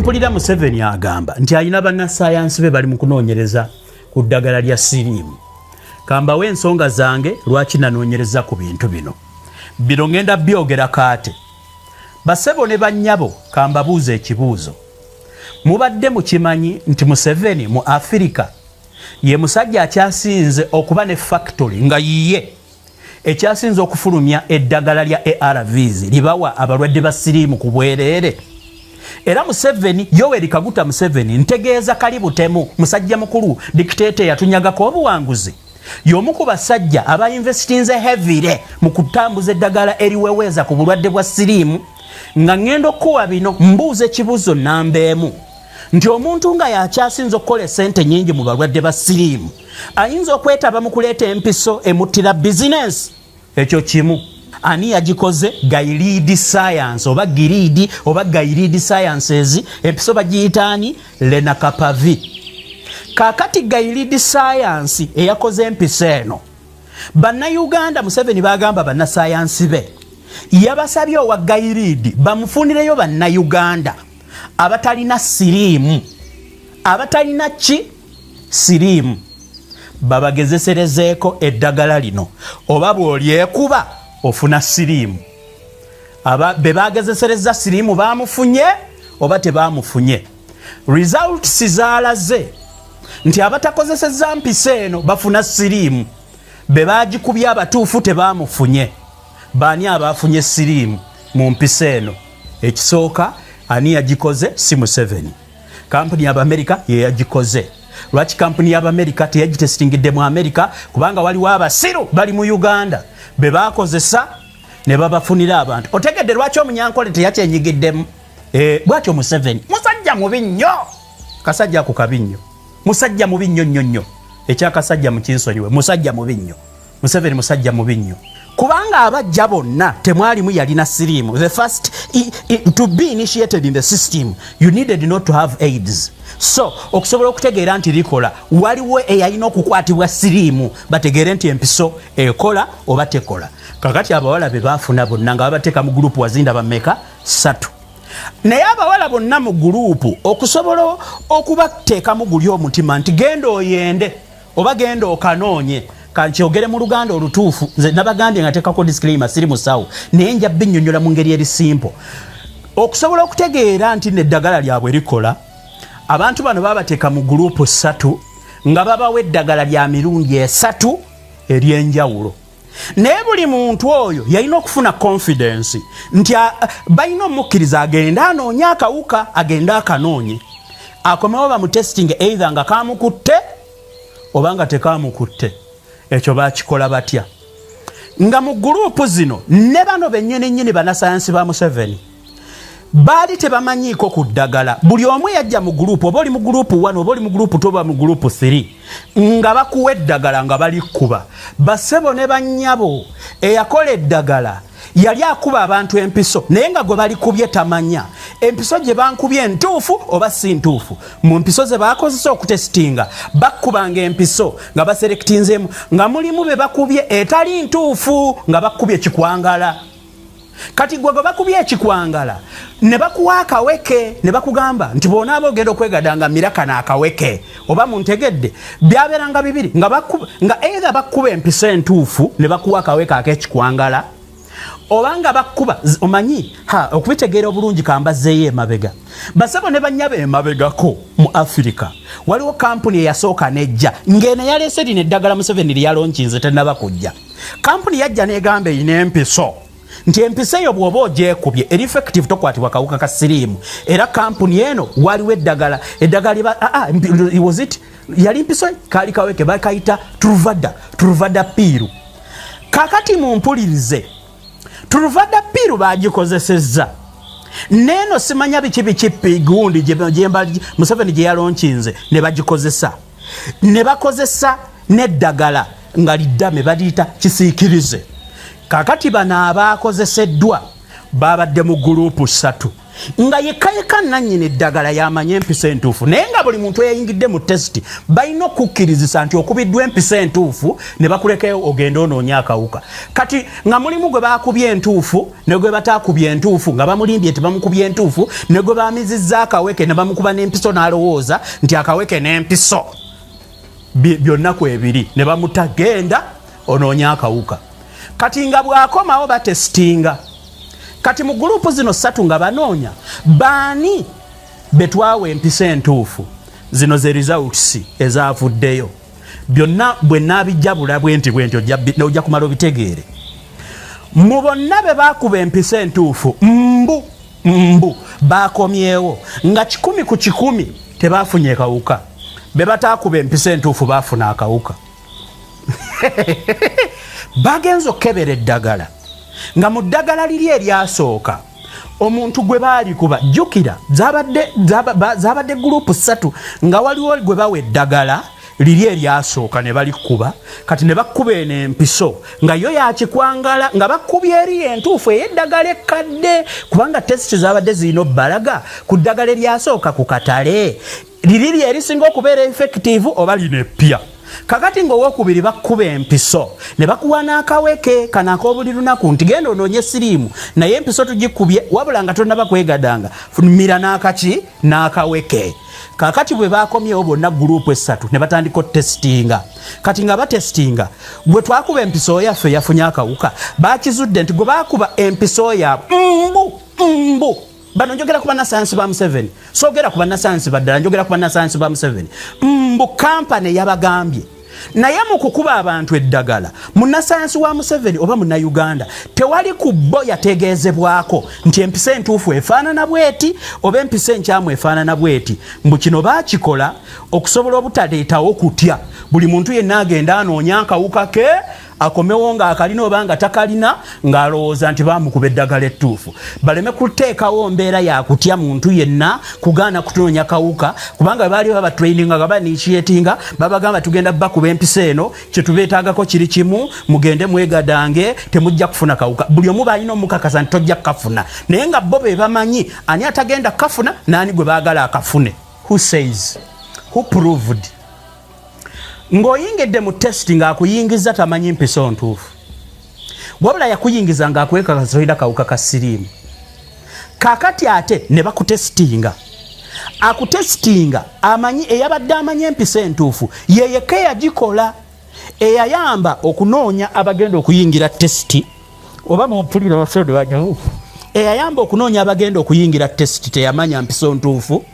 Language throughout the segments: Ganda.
Mpulira Museveni agamba nti alina bannasayansi be bali mu kunoonyereza ku ddagala lya siriimu. Kambawe ensonga zange lwaki nanoonyereza ku bintu bino. Bino ngenda byogera kaate. Basebo ne bannyabo, kambabuuza ekibuuzo. Mubadde mukimanyi nti Museveni mu Afirika ye musajja akyasinze okuba ne factory nga yiye ekyasinze okufulumya eddagala lya ARVs libawa abalwadde ba siriimu ku bwereere? Era Museveni, Yoweri Kaguta Museveni, ntegeeza kali butemu, musajja mukulu dictator eyatunyagako obuwanguzi, y'omu ku basajja abainvestinze heavily mu kutambuza eddagala eriweweeza ku bulwadde bwa siriimu. Nga ŋŋenda okukuwa bino, mbuuza ekibuuzo namba emu nti omuntu nga yakyasinza okukola esente nyingi mu balwadde ba siriimu ayinza okwetaba mu kuleeta empiso emuttira bizinensi? Ekyo kimu. Ani yagikoze? Gilead Science oba Gilead oba Gilead Sciences. Empiso bagiyitaani? Lenacapavir. Kakati Gilead Science eyakoze empiso eno, Bannayuganda, Museveni bagamba bannasayansi be yabasabye owa Gilead bamufunireyo Bannayuganda abatalina siriimu, abatalina ki? Siriimu, babagezeserezeeko eddagala lino oba bw'olyekuba ofuna siriimu. Be bagezesereza siriimu bamufunye oba tebamufunye? Results zaalaze nti abatakozeseza mpiso eno bafuna siriimu, be bagikubye abatuufu tebamufunye. Baani abafunye siriimu mu mpiso eno? Ekisooka, ani yagikoze? Si Museveni, kampuni y'Abamerika yeyagikoze. Lwaki kampuni y'Abamerika teyagitesitingidde mu Amerika? Kubanga waliwo abasiru bali mu Uganda be bakozesa ne babafunira abantu. Otegedde lwaki Omunyankole teyakyenyigiddemu? Bwatyo Museveni musajja mubi nnyo, kasajja ako kabi nnyo, musajja mubi nnyo nnyo nnyo. Ekyakasajja mukinsonyiwe, musajja mubi nnyo. Museveni musajja mubi nnyo, kubanga abajja bonna temwalimu yalina siriimu. The first to be initiated in the system, you needed not to have AIDS. So okusobola okutegeera nti likola, waliwo eyalina okukwatibwa siriimu bategeere nti empiso ekola oba tekola. Kakati abawala be baafuna bonna nga babateeka mu gurupu wazinda bameka? Ssatu. Naye abawala bonna mu gurupu, okusobola okubateekamu guli omutima nti genda oyende oba genda okanoonye, kankyogere mu Luganda olutuufu, nze nabagambye nga tekako disclaimer, siri musawo, naye nja binnyonnyola mu ngeri eri simple okusobola okutegeera nti neddagala lyabwe likola. Abantu bano babateeka mu gurupu ssatu nga babawa eddagala lya mirundi esatu ery'enjawulo, naye buli muntu oyo yalina okufuna confidence nti balina omukkiriza agende anoonye akawuka, agende akanoonye, akomewo bamutesting either nga kamukutte oba nga tekamukutte. Ekyo bakikola batya? Nga mu gurupu zino ne bano bennyini nnyini bannasayansi ba Museveni baali tebamanyiiko ku ddagala. Buli omu yajja mu gurupu, oba oli mu gurupu 1 oba oli mu gurupu 2 oba mu gurupu 3, nga bakuwa eddagala nga balikkuba. Basebo ne bannyabo, eyakola eddagala yali akuba abantu empiso, naye nga gwe balikubye tamanya empiso gye bankubye ntuufu oba si ntuufu. Mu mpiso ze bakozesa okutesitinga, bakkubanga empiso nga baserekitinzeemu nga mulimu be bakubye etali ntuufu, nga bakubye kikwangala. Kati gwe gwe bakubye ekikwangala ne bakuwa akaweke ne bakugamba nti bw'onaaba ogenda okwegadanga mira kano akaweke, oba muntegedde? Byabeeranga bibiri, nga either bakuba empiso entuufu ne bakuwa akaweke ak'ekikwangala, oba nga bakuba omanyi ha okubitegeera obulungi. Kambazzeeyo emabega, basabo ne bannyabo. Emabegako mu Afirika waliwo kampuni eyasooka nejja ng'eno yaleese lino eddagala Museveni lyalonkinze. Tennaba kujja, kampuni yajja n'egamba erina empiso, nti empiso eyo bw'oba ogyekubye eri effective, tokwatibwa kawuka ka siriimu. Era kampuni eno waliwo eddagala, eddagala was it yali mpiso, kaali kaweke bakayita Truvada, Truvada pill. Kakati mumpulirize, Truvada pill bagikozesezza neeno simanya biki biki gundi Museveni gye yalonkinze ne bagikozesa, ne bakozesa n'eddagala nga liddame baliyita kisiikirize. Kakati bano abakozeseddwa Babadde mu gurupu ssatu, nga yekka yekka nannyini eddagala yamanye empisa entuufu, naye nga buli muntu eyayingidde mu test balina okukkirizisa nti okubiddwa empisa entuufu ne bakulekayo ogende onoonya akawuka. Kati nga mulimu gwe bakubye entuufu ne gwe bataakubye entuufu, nga bamulimbye nti bamukubye entuufu, ne gwe bamizizza akaweke ne bamukuba n'empiso n'alowooza nti akaweke n'empiso byonna kwebiri, ne bamuta genda onoonya akawuka. Kati nga bw'akomawo batesitinga. Kati mu gurupu zino ssatu nga banoonya baani betwawa empisa entuufu, zino ze results ezavuddeyo. Byonna bwe naabijjabula bwe nti bwe nti, ojja kumala obitegeere. Mu bonna be baakuba empisa entuufu, mbu bakomyewo nga 100% tebafunye kawuka. Be bataakuba empisa entuufu baafuna akawuka. Bagenza okukebera eddagala, nga mu ddagala liri eryasooka omuntu gwe baalikuba, jjukira zabadde gurupu ssatu, nga waliwo gwe bawa eddagala liri eryasooka ne balikuba, kati ne bakkuba eno empiso nga yo yakikwangala, nga bakubye eri entuufu ey'eddagala ekkadde, kubanga test zabadde zirina obbalaga ku ddagala eryasooka ku katale liri lye erisinga okubeera effective oba lino eppya. Kakati ng'owokubiri bakkuba empiso ne bakuwa n'akaweke kano ak'obuli lunaku nti genda onoonye siriimu, naye empiso tugikubye, wabula nga tonnaba kwegadanga mira n'akaki n'akaweke. Kakati bwe bakomyewo bonna gurupu essatu ne batandika otesitinga. Kati nga batesitinga, gwe twakuba empiso yaffe yafunye akawuka. Bakizudde nti gwe bakuba empiso yaabwe, mbu bano, njogera ku bannasayansi ba Museveni, soogera ku bannasayansi baddala, njogera ku bannasayansi ba Museveni, mbu kampani yabagambye. Naye mu kukuba abantu eddagala, munnasayansi wa Museveni oba Munnayuganda tewali ku bo yategeezebwako nti empisa entuufu efaanana bweti oba empisa enkyamu efaanana bweti. Mbu kino baakikola okusobola obutaleetawo kutya, buli muntu yenna agenda anoonya akawuka ke akomewo ng'akalina oba nga takalina, ng'alowooza nti bamukuba eddagala ettuufu, baleme kuteekawo mbeera yakutya muntu yenna kugaana kutunoonya kawuka, kubanga baali babatraininga nga bainitiatinga, babagamba tugenda bakuba empisa eno, kyetubeetaagako kiri kimu, mugende mwegadange, temujja kufuna kawuka. Buli omu balina omukakasa nti tojja kukafuna, naye nga bo be bamanyi ani atagenda kukafuna n'ani gwe baagala akafune. Who says? Who proved? Ng'oyingidde mu test, ng'akuyingiza tamanyi mpiso ntuufu, wabula yakuyingiza ng'akwekakasa tolina kawuka ka siriimu. Kakati ate ne bakutesitinga, akutesitinga amanyi, eyabadde amanyi empisa entuufu yeyeka eyagikola, eyayamba okunoonya abagenda okuyingira test, oba mumpulira basonde banyo, eyayamba okunoonya abagenda okuyingira test teyamanya mpiso ntuufu,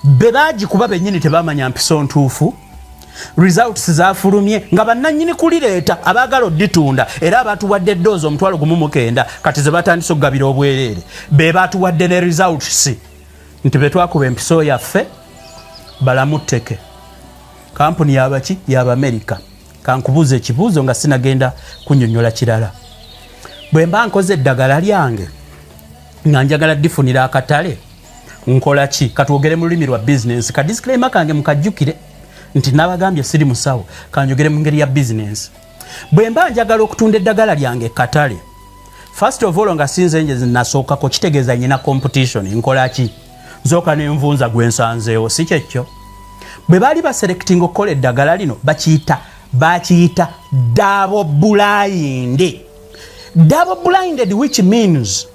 be baagikuba bennyini tebamanya mpiso ntuufu. Results zafulumye nga bannannyini kulireeta abaagala oditunda era abatuwadde eddoozi 1,090 kati ze batandise okugabira obwereere, be batuwadde ne results nti betwakuba empiso yaffe balamu tteke. Kampuni yabaki? Yabamerika. Kankubuuza ekibuuzo nga sinagenda kunyonyola kirala. Bwe mba nkoze eddagala lyange nga njagala difunira akatale, nkola ki? Katwogere mu lulimi lwa bizinensi. Ka disclaimer kange mukajjukire nti nabagambye siri musawo, kanjogere mu ngeri ya bizinensi. Bwe mba njagala okutunda eddagala lyange katale, first of all nga sinze nje nasookako, kitegeeza nyina competition, nkola ki? Nzooka nenvunza gwe nsanzeewo, si kyekyo? Bwe baali baselecting okukola eddagala lino, bakiyita double blind. Double blinded, which means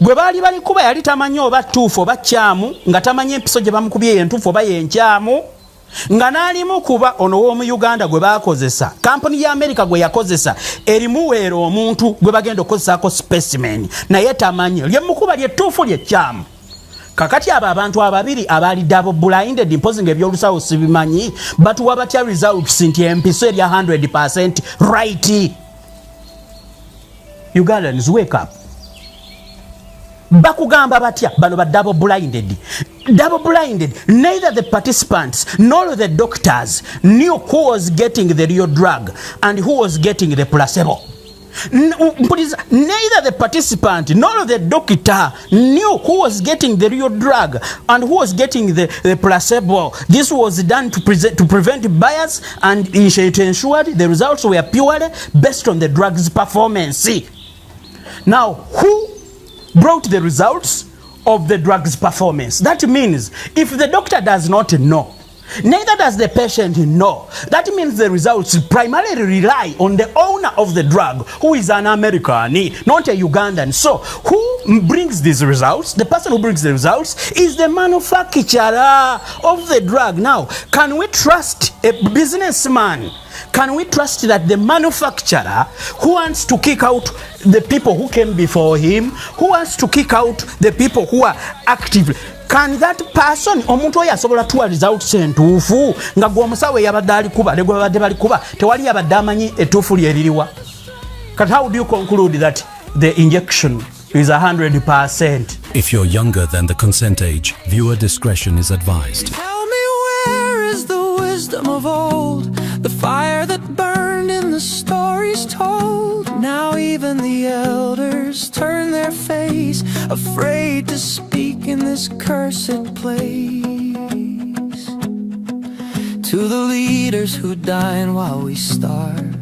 gwe baali balikuba yali tamanyi oba tuufu oba kyamu, nga tamanyi empiso gye bamukubye yentuufu oba yenkyamu, nga n'alimu kuba ono w'omu Uganda gwe bakozesa, kampuni ya Amerika gwe yakozesa erimuweera omuntu gwe bagenda okukozesaako specimen, naye tamanyi lyemukuba lyettuufu lyekyamu. Kakati abo abantu ababiri abaali double blinded, mpozi nga ebyolusawo sibimanyi, batuwa batya results nti empiso erya 100 right? Ugandans, wake up. Bakugamba batya bano ba double blinded? Double blinded, neither the participants nor the doctors knew who was getting the real drug and who was getting the placebo. Mpuliza, neither the participant nor the doctor knew who was getting the real drug and who was getting the placebo. This was done to prevent bias and it ensured the results were purely based on the drug's performance. Now, who brought the results of the drug's performance. That means if the doctor does not know, neither does the patient know. That means the results primarily rely on the owner of the drug, who is an American, not a Ugandan. So who brings these results? The person who brings the results is the manufacturer of the drug. Now, can we trust a businessman? Can we trust that the manufacturer who wants to kick out the people who came before him, who wants to kick out the people who are active, can that person, omuntu oyo asobola tuwa results entuufu nga gwe omusawo eyabadde alikuba ne gwe babadde balikuba tewali yabadde amanyi ettuufu lyeririwa? Kati how do you conclude that the injection is 100%? If you're younger than the consent age, viewer discretion is advised. Tell me, where is the wisdom of old? The fire that burned in the stories told. Now even the elders turn their face, afraid to speak in this cursed place. To the leaders who dine while we starve,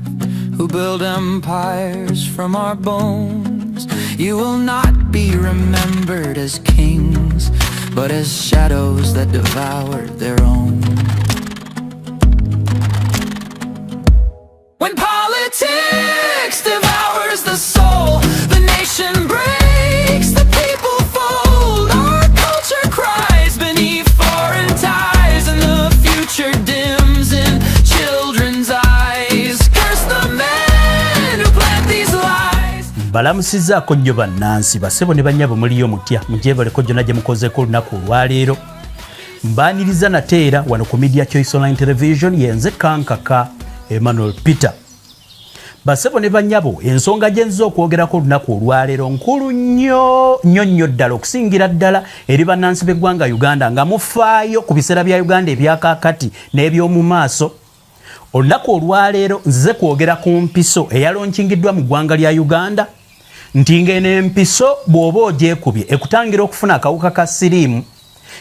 who build empires from our bones, you will not be remembered as kings, but as shadows that devoured their own. When politics devours the soul, the nation breaks, the people fold. Our culture cries beneath foreign ties, and the future dims in children's eyes. Curse the men who plant these lies. Balamusizzaako nnyo bannansi, basebo ne bannyabo. Muliyo mutya? Mujebaleko gyonna gye mukozeeko olunaku olwaleero. Mbaaniriza nate era wano ku Media Choice Online Television. Yenze Kankaka Emmanuel Peter. Basebo ne bannyabo, ensonga gye nziza okwogerako olunaku olwaleero nkulu nnyo nnyo nnyo ddala, okusingira ddala eri bannansi b'eggwanga Uganda nga mufaayo ku biseera bya Uganda ebyakaakati n'eby'omu maaso. Olunaku olwaleero nzize kwogera ku mpiso eyalaunchingiddwa mu ggwanga lya Uganda, nti ng'eno empiso bw'oba ogyekubye ekutangira okufuna akawuka ka siriimu,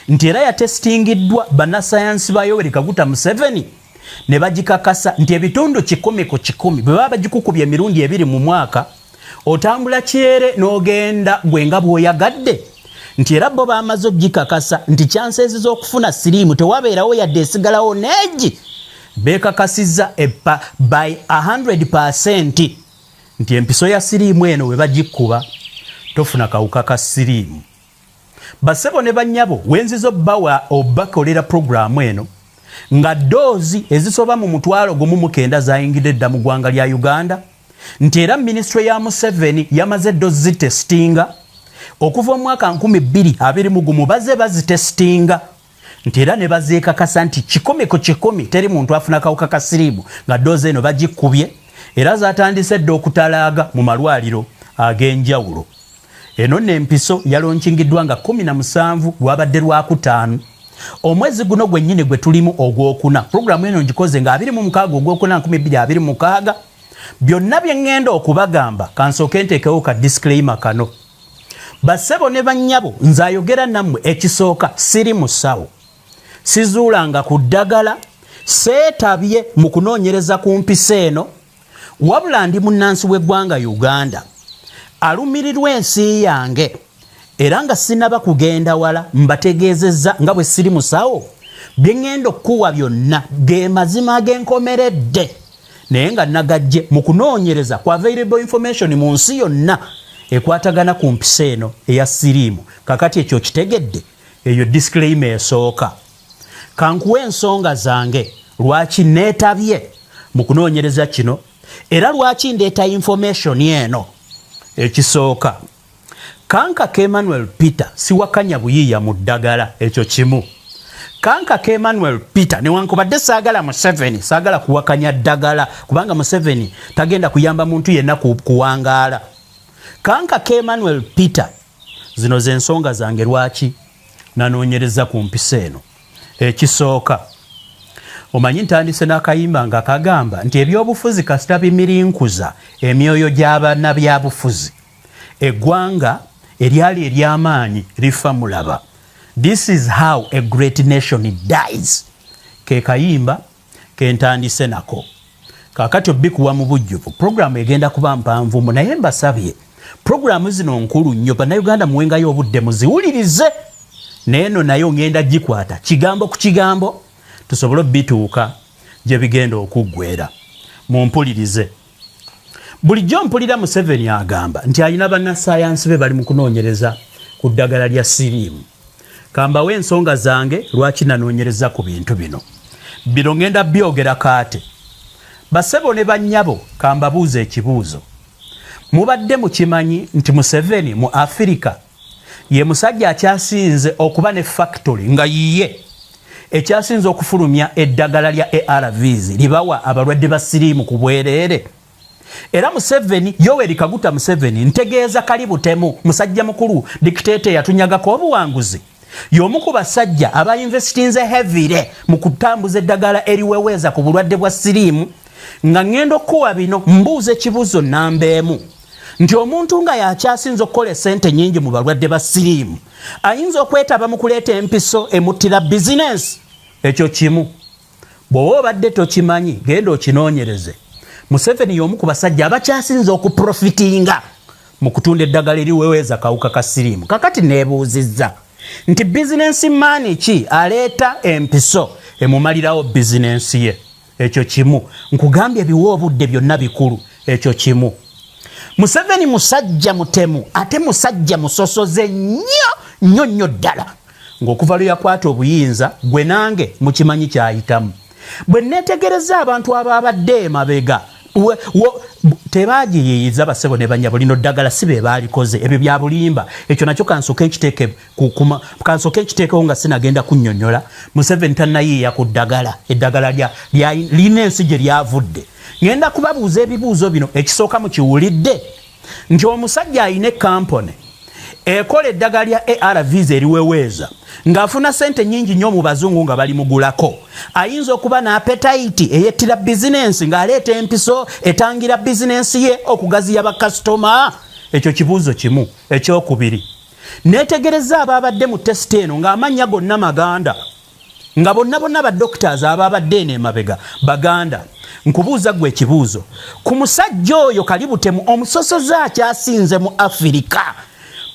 nti era yatestingiddwa bannasayansi ba Yoweri Kaguta Museveni ne bagikakasa nti 100% bwe baba bagikukubye emirundi 2 mu mwaka, otambula kyere n'ogenda gwe nga bw'oyagadde, nti era bo bamaze okugikakasa nti chances z'okufuna siriimu tewabeerawo yadde esigalawo neegi. Beekakasizza epa by 100% nti empiso ya siriimu eno we bagikuba tofuna kawuka ka siriimu. Basebo ne bannyabo, wenziza obbawa obbakolera puroguramu eno nga doozi ezisoba mu 19,000 zayingidde dda mu ggwanga lya Uganda, nti era minisitule ya Museveni yamaze doozi zitestinga okuva omwaka 2021. Bazze bazitestinga, nti era ne bazeekakasa nti 100% teri muntu afuna kawuka ka siriimu nga doozi eno bagikubye. Era zatandise dda okutalaaga mu malwaliro ag'enjawulo. Eno nno empiso yalaunchingiddwa nga 17 lwabadde Lwakutaano, omwezi guno gwennyini gwe tulimu Ogwokuna. Puroguramu eno ngikoze nga 26 Ogwokuna 2026. Byonna bye ŋŋenda okubagamba, kansooke nteekewo ka disclaimer kano. Bassebo ne bannyabo, nze ayogera nammwe, ekisooka, siri musawo, sizuulanga ku ddagala, seetabye mu kunoonyereza ku mpiso eno, wabula ndi munnansi w'eggwanga Uganda alumirirwa ensi yange. Era nga sinaba kugenda wala, mbategeezezza nga bwe siri musawo. Bye ŋŋenda okukuwa byonna ge mazima ag'enkomeredde, naye nga nagajje mu kunoonyereza ku available information mu nsi yonna ekwatagana ku mpiso eno eya siriimu. Kakati ekyo kitegedde, eyo disclaimer esooka. Kankuwa ensonga zange lwaki neetabye mu kunoonyereza kino era lwaki ndeeta information eno. Ekisooka, Kankaka Emmanuel Peter siwakanya buyiiya mu ddagala, ekyo kimu. Kankaka Emmanuel Peter, newankubadde saagala Museveni, saagala kuwakanya ddagala, kubanga Museveni tagenda kuyamba muntu yenna kuwangaala. Kankaka Emmanuel Peter, zino zensonga zange lwaki nanoonyereza ku mpiso eno. Ekisooka, omanyi ntandise n'akayimba nga kagamba nti ebyobufuzi kasita bimirinkuza emyoyo gy'abannabyabufuzi, eggwanga eryali ery'amaanyi lifa. Mulaba, "This is how a great nation dies," ke kayimba kentandise nako. Kaakati obikuwa mu bujjuvu, puroguramu egenda kuba mpanvumu, naye mbasabye Puroguramu zino nkulu nnyo, Bannayuganda, muwengayo obudde muziwulirize. Neeno nayo ngenda gikwata kigambo ku kigambo tusobole obituuka gye bigenda okuggwera. Mumpulirize. Bulijjo mpulira Museveni agamba nti alina bannasayansi be bali mu kunoonyereza ku ddagala lya siriimu. Kambawe ensonga zange lwaki nanoonyereza ku bintu bino. Bino ngenda byogera kaate. Basebo ne bannyabo, kambabuuza ekibuuzo. Mubadde mukimanyi nti Museveni mu Afirika ye musajja akyasinze okuba ne factory nga yiye ekyasinze okufulumya eddagala lya ARVs libawa abalwadde ba siriimu ku bwereere? Era Museveni, Yoweri Kaguta Museveni, ntegeeza kali butemu, musajja mukulu dictator yatunyagako obuwanguzi, y'omu ku basajja abainvestinze heavily mu kutambuza eddagala eriweweeza ku bulwadde bwa siriimu. Nga ŋŋenda okukuwa bino, mbuuza ekibuuzo namba emu nti omuntu nga yakyasinza okukola esente nyingi mu balwadde ba siriimu ayinza okwetaba mu kuleeta empiso emuttira bizinensi? Ekyo kimu. Bw'oba obadde tokimanyi, genda okinoonyereze. Museveni y'omu ku basajja abakyasinza okuprofitinga mu kutunda eddagala eriweweeza kawuka ka siriimu. Kakati neebuuzizza nti business man ki aleeta empiso emumalirawo bizinensi ye? Ekyo kimu. Nkugambye biwa obudde, byonna bikulu. Ekyo kimu. Museveni musajja mutemu, ate musajja musosoze nnyo nnyo nnyo ddala. Ng'okuva lwe yakwata obuyinza, gwe nange mukimanyi kyayitamu. Bwe neetegereza abantu ababadde emabega tebagiyiyiza. Basebo ne banyabo, lino ddagala si be baalikoze, ebyo bya bulimba. Ekyo nakyo kansooke nkiteekewo nga sinagenda kunnyonnyola. Museveni tannayiiya ku ddagala. Eddagala lina ensi gye lyavudde. Ŋŋenda kubabuuza ebibuuzo bino. Ekisooka, mukiwulidde nti omusajja alina ekampuni ekola eddagala lya ARVs eriweweeza ng'afuna sente nyingi nnyo mu bazungu nga bali mugulako, ayinza okuba n'appetite eyettira bizinensi ng'aleeta empiso etangira bizinensi ye okugaziya bakasitoma? Ekyo kibuuzo kimu. Ekyokubiri, neetegereza ababadde mu test eno ng'amannya gonna Maganda, nga bonna bonna ba doctors ababadde eno emabega Baganda. Nkubuuza gwe ekibuuzo: ku musajja oyo kali butemu omusosoze akyasinze mu Afirika,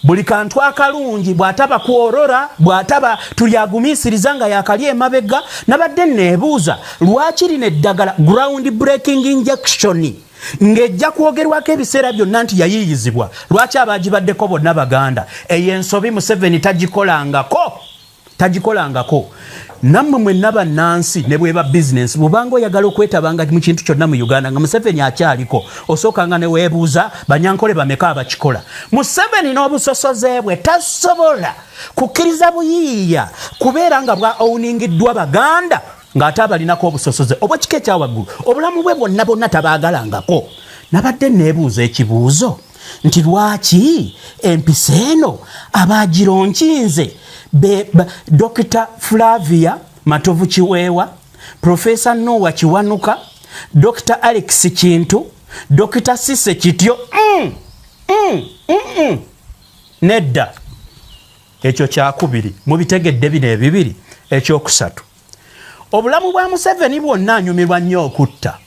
buli kantu akalungi bw'ataba kworora, bw'ataba tulyagumiisiriza nga yakali emabega, nabadde neebuuza lwaki lino eddagala ground breaking injection ng'ejja kwogerwako ebiseera byonna nti yayiiyizibwa, lwaki abagibaddeko bonna Baganda? Eyo ensobi Museveni tagikolangako, tagikolangako. Nammwe mwenna bannansi, ne bweba bizinensi, bwobanga oyagala okwetabanga mu kintu kyonna mu Uganda nga Museveni akyaliko, osookanga ne weebuuza Banyankole bameka abakikola. Museveni n'obusosoze bwe tasobola kukkiriza buyiiya kubeera nga bwa owningiddwa Baganda ng'ate abalinako obusosoze obwekika ekyawaggulu. Obulamu bwe bwonna bwonna tabaagalangako. Nabadde neebuuza ekibuuzo nti lwaki empisa eno abagironkinze Dr Flavia Matovu Kiweewa, Profesa Noah Kiwanuka, Dr Alex Kintu, Dr Sise Kityo? Nedda. Ekyo kyakubiri. Mubitegedde bino ebibiri? Ekyokusatu, obulamu bwa Museveni bwonna anyumirwa nnyo okutta.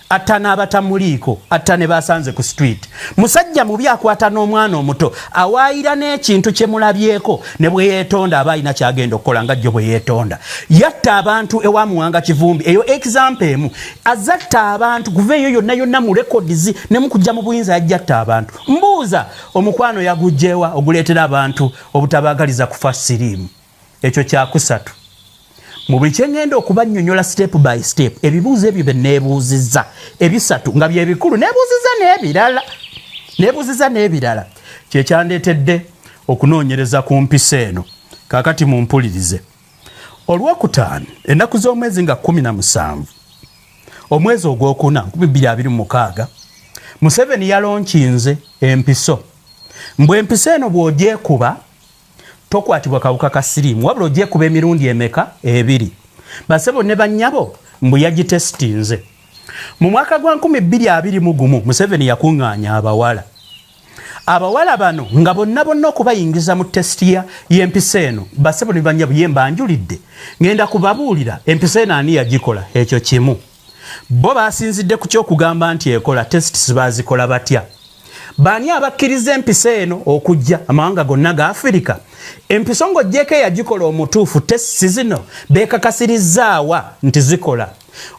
Atta n'abatamuliiko, atta ne basanze ku street. Musajja mubi, akwata n'omwana omuto, awaayira n'ekintu kye mulabyeko. Ne bwe yeetonda aba alina kyagenda okukola, nga jjo bwe yeetonda yatta abantu ewa Muwanga Kivumbi. Eyo example emu. Azatta abantu kuva eyo yonna yonna mu records ne mukujja mu buyinza yajja atta abantu. Mbuuza, omukwano yagugjewa oguleetera abantu obutabaagaliza kufa siriimu? Ekyo kyakusatu. Mu buli kyeŋŋenda okubannyonnyola step by step, ebibuuzo ebyo bye neebuuzizza ebisatu nga byebikulu, neebuuzizza n'ebirala, neebuuzizza n'ebirala, kyekyandeetedde okunoonyereza ku mpisa eno. Kaakati mumpulirize. Olwokutaano, ennaku z'omwezi nga 17 omwezi ogwokuna 2026, Museveni yalaunchinze empiso. Mbwe empiso eno bw'ogyekuba tokwatibwa kawuka ka siriimu, wabula ogyekuba emirundi emeka? Ebiri. Basebo ne bannyabo, mbu yagitestinze mu mwaka gwa 2021. Museveni yakuŋŋaanya abawala. Abawala bano nga bonna bonna okubayingiza mu test y'empisa eno. Basebo ne bannyabo, ye mbanjulidde, ŋŋenda kubabuulira empisa eno ani yagikola. Ekyo kimu. Bo basinzidde ku kyokugamba nti ekola. Tests bazikola batya? Baani abakkiriza empiso eno okujja amawanga gonna ga Afirika? Empiso ng'oggyeko eyagikola omutuufu, tests zino beekakasirizaawa nti zikola?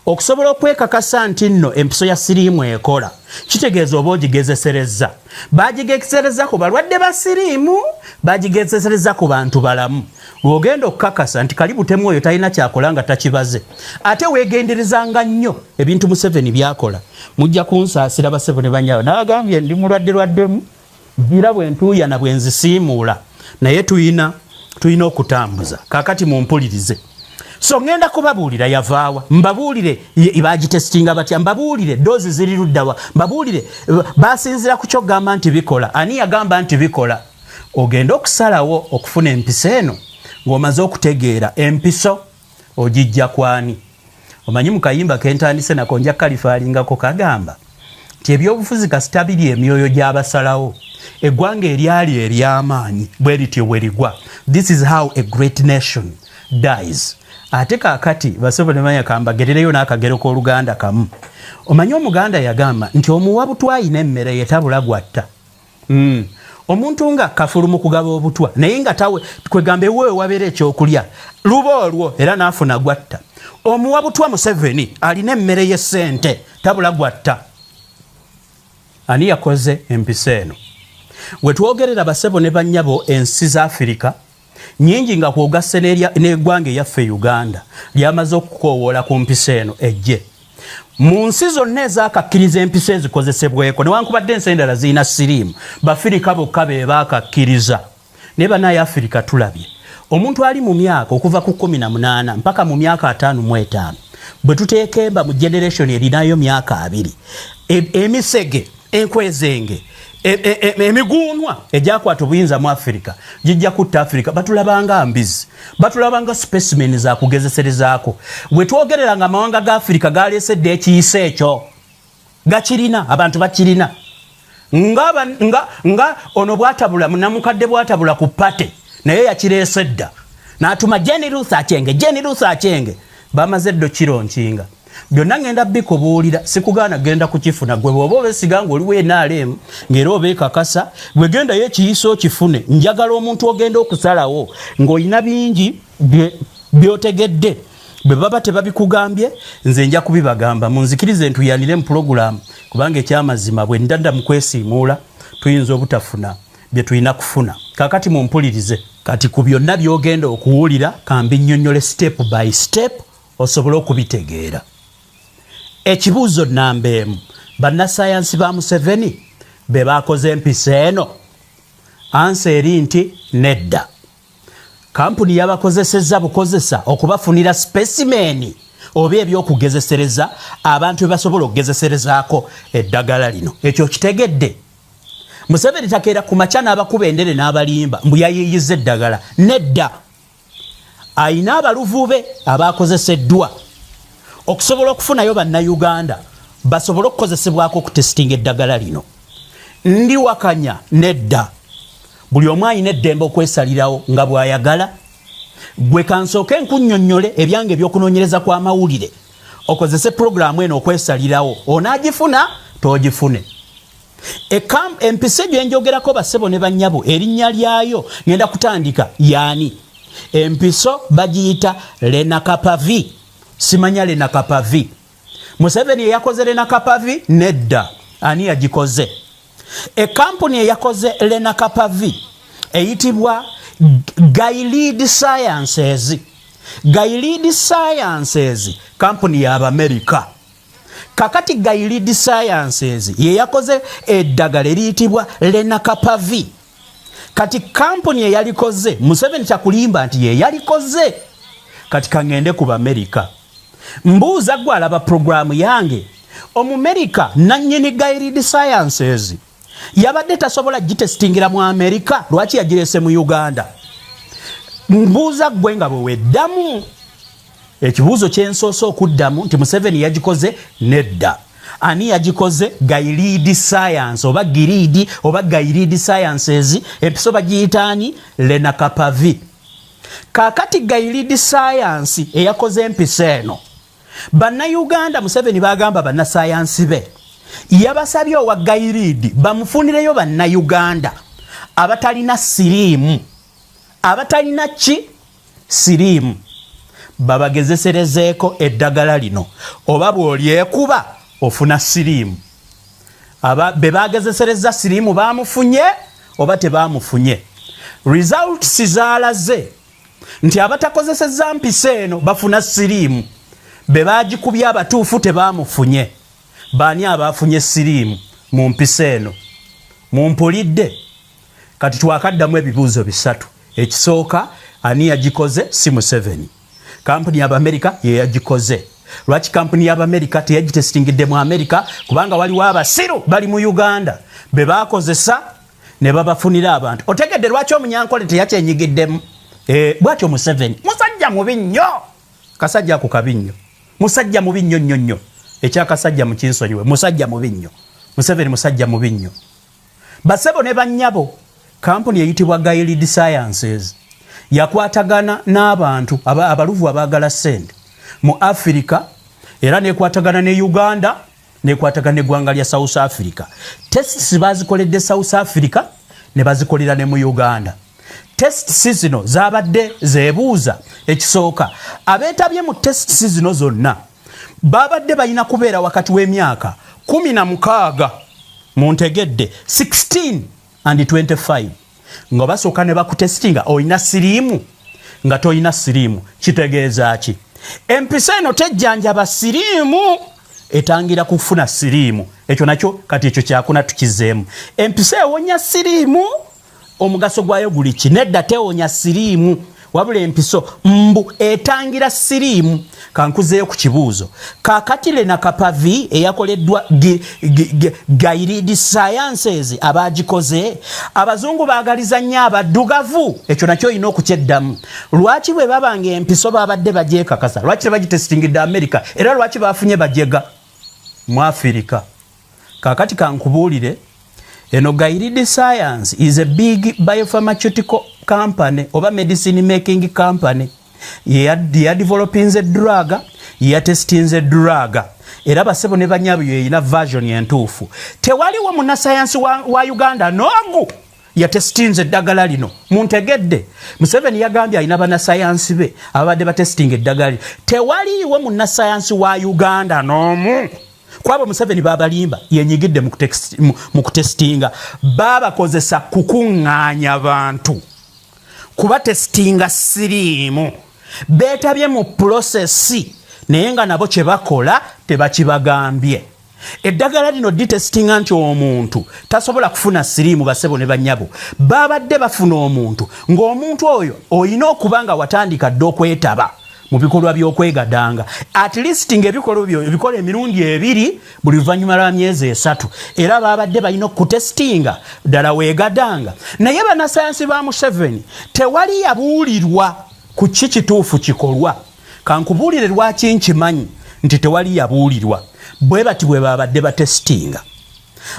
Okusobola okwekakasa nti nno empiso ya siriimu ekola, kitegeeza oba ogigezesereza. Bagigezesereza ku balwadde ba siriimu, bagigezesereza ku bantu balamu. Lwogenda okukakasa nti kali butemu oyo talina kyakola nga takibaze. Ate weegenderezanga nnyo ebintu Museveni byakola. Mujja kunsaasira basebo ne bannyabo, nabagambye ndi mulwadde lwaddemu gira bwe ntuuyana bwe nzisiimuula, naye tulina okutambuza. Kaakati mumpulirize. So ŋŋenda kubabuulira yavaawa, mbabuulire bagitesitinga batya, mbabuulire dose ziri luddawa, mbabuulire basinzira ku kyogamba nti bikola, ani yagamba nti bikola. Ogenda okusalawo okufuna empiso eno ng'omaze okutegeera empiso ogijja kwani. Omanyi mu kayimba kentandise nako nja kalifaalingako, kagamba nti ebyobufuzi kasita biri emyoyo gy'abasalawo, eggwanga eryali ery'amaanyi bwe lityo bwe ligwa. This is how a great nation dies. Ate kaakati basebo ne manya, kambagerereyo n'akagero k'Oluganda kamu. Omanyi Omuganda yagamba nti omuwa butwa ayina emmere yetabula gwatta. Omuntu nga kafulu mu kugaba obutwa, naye nga tawe kwegamba ewewe wabeera ekyokulya luba olwo era n'afuna gwatta. Omuwa butwa Museveni alina emmere y'essente, tabula gwatta. Ani yakoze empiso eno? Wetwogerera basebo ne bannyabo, ensi za Afirika nyingi nga kwogasse n'eggwanga eyaffe Uganda lyamaze okukoowoola ku mpiso eno ejje. Mu nsi zonna ezakakkiriza empiso ezikozesebweko, newankubadde ensi endala zirina siriimu, Bafirika bokka be baakakkiriza. Naye banaye Afirika tulabye omuntu ali mu myaka okuva ku 18 mpaka mu myaka 55, bwe tuteekemba mu generation erinayo myaka 20, emisege, enkwezenge, emiguunwa egyakwata obuyinza mu Afirika gijja kutta Afirika. Batulabanga mbizi, batulabanga specimen zakugezeserezaako. Wetwogerera nga amawanga ga Afirika galeesedde ekiyisa ekyo, gakirina, abantu bakirina nga ono bwatabula namukadde bwatabula ku party, naye yakireese dda n'atuma Jane Ruth Achenge. Jane Ruth Achenge bamaze ddo kironkinga byonna. Ngenda bikubuulira, sikugaana genda kukifuna. Gwe bw'oba obesiga nga oliwo NRM ng'era obeekakasa, gwe gendayo ekiyiso okifune. Njagala omuntu ogenda okusalawo ng'olina bingi by'otegedde. Bwe baba tebabikugambye, nze nja kubibagamba. Munzikirize ntuyanire mu pulogulaamu, kubanga ekyamazima bwe ndadda mu kwesiimuula tuyinza obutafuna bye tulina kufuna. Kaakati mumpulirize. Kati ku byonna by'ogenda okuwulira, kambinnyonnyole step by step osobole okubitegeera. Ekibuuzo namba 1, bannasayansi ba Museveni be bakoze empiso eno? Answer eri nti nedda. Kampuni yabakozesezza bukozesa okubafunira specimen oba ebyokugezesereza abantu bye basobola okugezeserezaako eddagala lino. Ekyo kitegedde? Museveni takeera ku makya n'abakuba endere n'abalimba mbu yayiiyiza eddagala. Nedda, ayina abaluvube abakozeseddwa okusobola okufunayo Bannayuganda basobole okukozesebwako okutesitinga eddagala lino. Ndiwakanya? Nedda. Buli omu alina eddembe okwesalirawo nga bw'ayagala. Gwe kansooke nkunnyonnyole ebyange ebyokunoonyereza kw'amawulire, okozese pulogulaamu eno okwesalirawo onaagifuna toogifune. Empiso gyenjogerako basebo ne bannyabo, erinnya lyayo ngenda kutandika yaani empiso bagiyita lenacapavir. Simanya lenacapavir Museveni eyakoze lenacapavir? Nedda. Ani yagikoze? Ekampuni eyakoze lenacapavir eyitibwa Gilead Sciences. Gilead Sciences kampuni y'Abamerika. Kakati Gilead Sciences ye yakoze eddagala eriyitibwa lenacapavir. Kati kampuni eyalikoze, Museveni kyakulimba nti ye yalikoze. Kati kaŋŋende ku Bamerika. Mbuuza gwe alaba puroguramu yange, Omumerika nannyini Gilead Sciences yabadde tasobola gitesitingira mu Amerika? Lwaki yagirese mu Uganda? Mbuuza gwe nga bwe weddamu ekibuuzo kyensoose okuddamu nti Museveni yagikoze? Nedda. Ani yagikoze? Gilead Science oba Gilead oba Gilead Sciences. Empiso bagiyitaani? Lenacapavir. Kaakati Gilead Science eyakoze empiso eno, Bannayuganda Museveni bagamba bannasayansi be Yabasabye owa Gilead bamufunireyo bannayuganda abatalina siriimu, abatalina ki siriimu, babagezeserezeeko eddagala lino, oba bw'olyekuba ofuna siriimu. Be bagezesereza siriimu bamufunye oba tebamufunye? Results zaalaze nti abatakozesezza mpiso eno bafuna siriimu, be bagikubye abatuufu tebamufunye. Baani abafunye siriimu mu mpiso eno? Mumpulidde? Kati twakaddamu ebibuuzo bisatu. Ekisooka, ani yagikoze? Si Museveni, kampuni y'Abamerika ye yagikoze. Lwaki kampuni y'Abamerika teyagitesitingidde mu Amerika? Kubanga waliwo abasiru bali mu Uganda be bakozesa ne babafunira abantu. Otegedde lwaki Omunyankole teyakyenyigiddemu? Bwatyo Museveni musajja mubi nnyo, kasajja ako kabi nnyo, musajja mubi nnyo nnyo nnyo. Ekyakasajja mukinsonyiwe, musajja mubi nnyo Museveni, musajja mubi nnyo. Basebo ne bannyabo, kampuni eyitibwa Gilead Sciences yakwatagana n'abantu abaluvu abaagala ssente mu Afirika, era nekwatagana ne Uganda, nekwatagana neggwanga lya South Africa. Tests bazikoledde South Africa ne bazikolera ne mu Uganda. Tests zino zabadde zebuuza, ekisooka, abeetabye mu tests zino zonna babadde balina kubeera wakati w'emyaka 16, muntegedde, 16 and 25, nga basooka ne bakutesitinga olina siriimu nga tolina siriimu. Kitegeeza ki? Empiso eno tejjanjaba siriimu, etangira kufuna siriimu. Ekyo nakyo kati ekyo kyakuna tukizeemu. Empiso ewonya siriimu? Omugaso gwayo guli ki? Nedda, tewonya siriimu, wabula empiso mbu etangira siriimu. Kankuzeeyo ku kibuuzo kakati, lenacapavir eyakoleddwa Gilead Sciences, abagikoze abazungu baagaliza nnyo abaddugavu? Ekyo nakyo olina okukyeddamu. Lwaki bwe baba nga empiso babadde bagyekakasa, lwaki tebagitesitingidde America? Era lwaki bafunye bajega mu Afirika? Kakati kankubuulire, eno Gilead Science is a big biopharmaceutical company oba medicine making company. Yadevelopinze drug, yatestinze drug, era basebo ne banyabo, yeyina version entuufu. Tewaliwo munnasayansi wa Uganda nogu yatestinze eddagala lino. Muntegedde? Museveni yagambye alina bannasayansi be ababadde batestinga eddagala lino. Tewaliiwo munnasayansi wa Uganda n'omu kwabo Museveni babalimba yenyigidde mu kutestinga. Babakozesa kukuŋŋaanya bantu kubatestinga siriimu. Beetabye mu process, naye nga nabo kye bakola tebakibagambye. Eddagala lino ditestinga nti omuntu tasobola kufuna siriimu. Basebo ne banyabo, babadde bafuna omuntu ng'omuntu oyo olina okuba nga watandika dde okwetaba mu bikolwa by'okwegadanga, at least ng'ebikolwa byo ebikola emirundi ebiri buli luvannyuma lwa myezi 3. Era babadde balina okutestinga ddala weegadanga. Naye bannasayansi ba Museveni tewali yabuulirwa ku ki kituufu kikolwa. Kankubuulire lwaki nkimanyi nti tewali yabuulirwa. Bwe bati bwe babadde batestinga,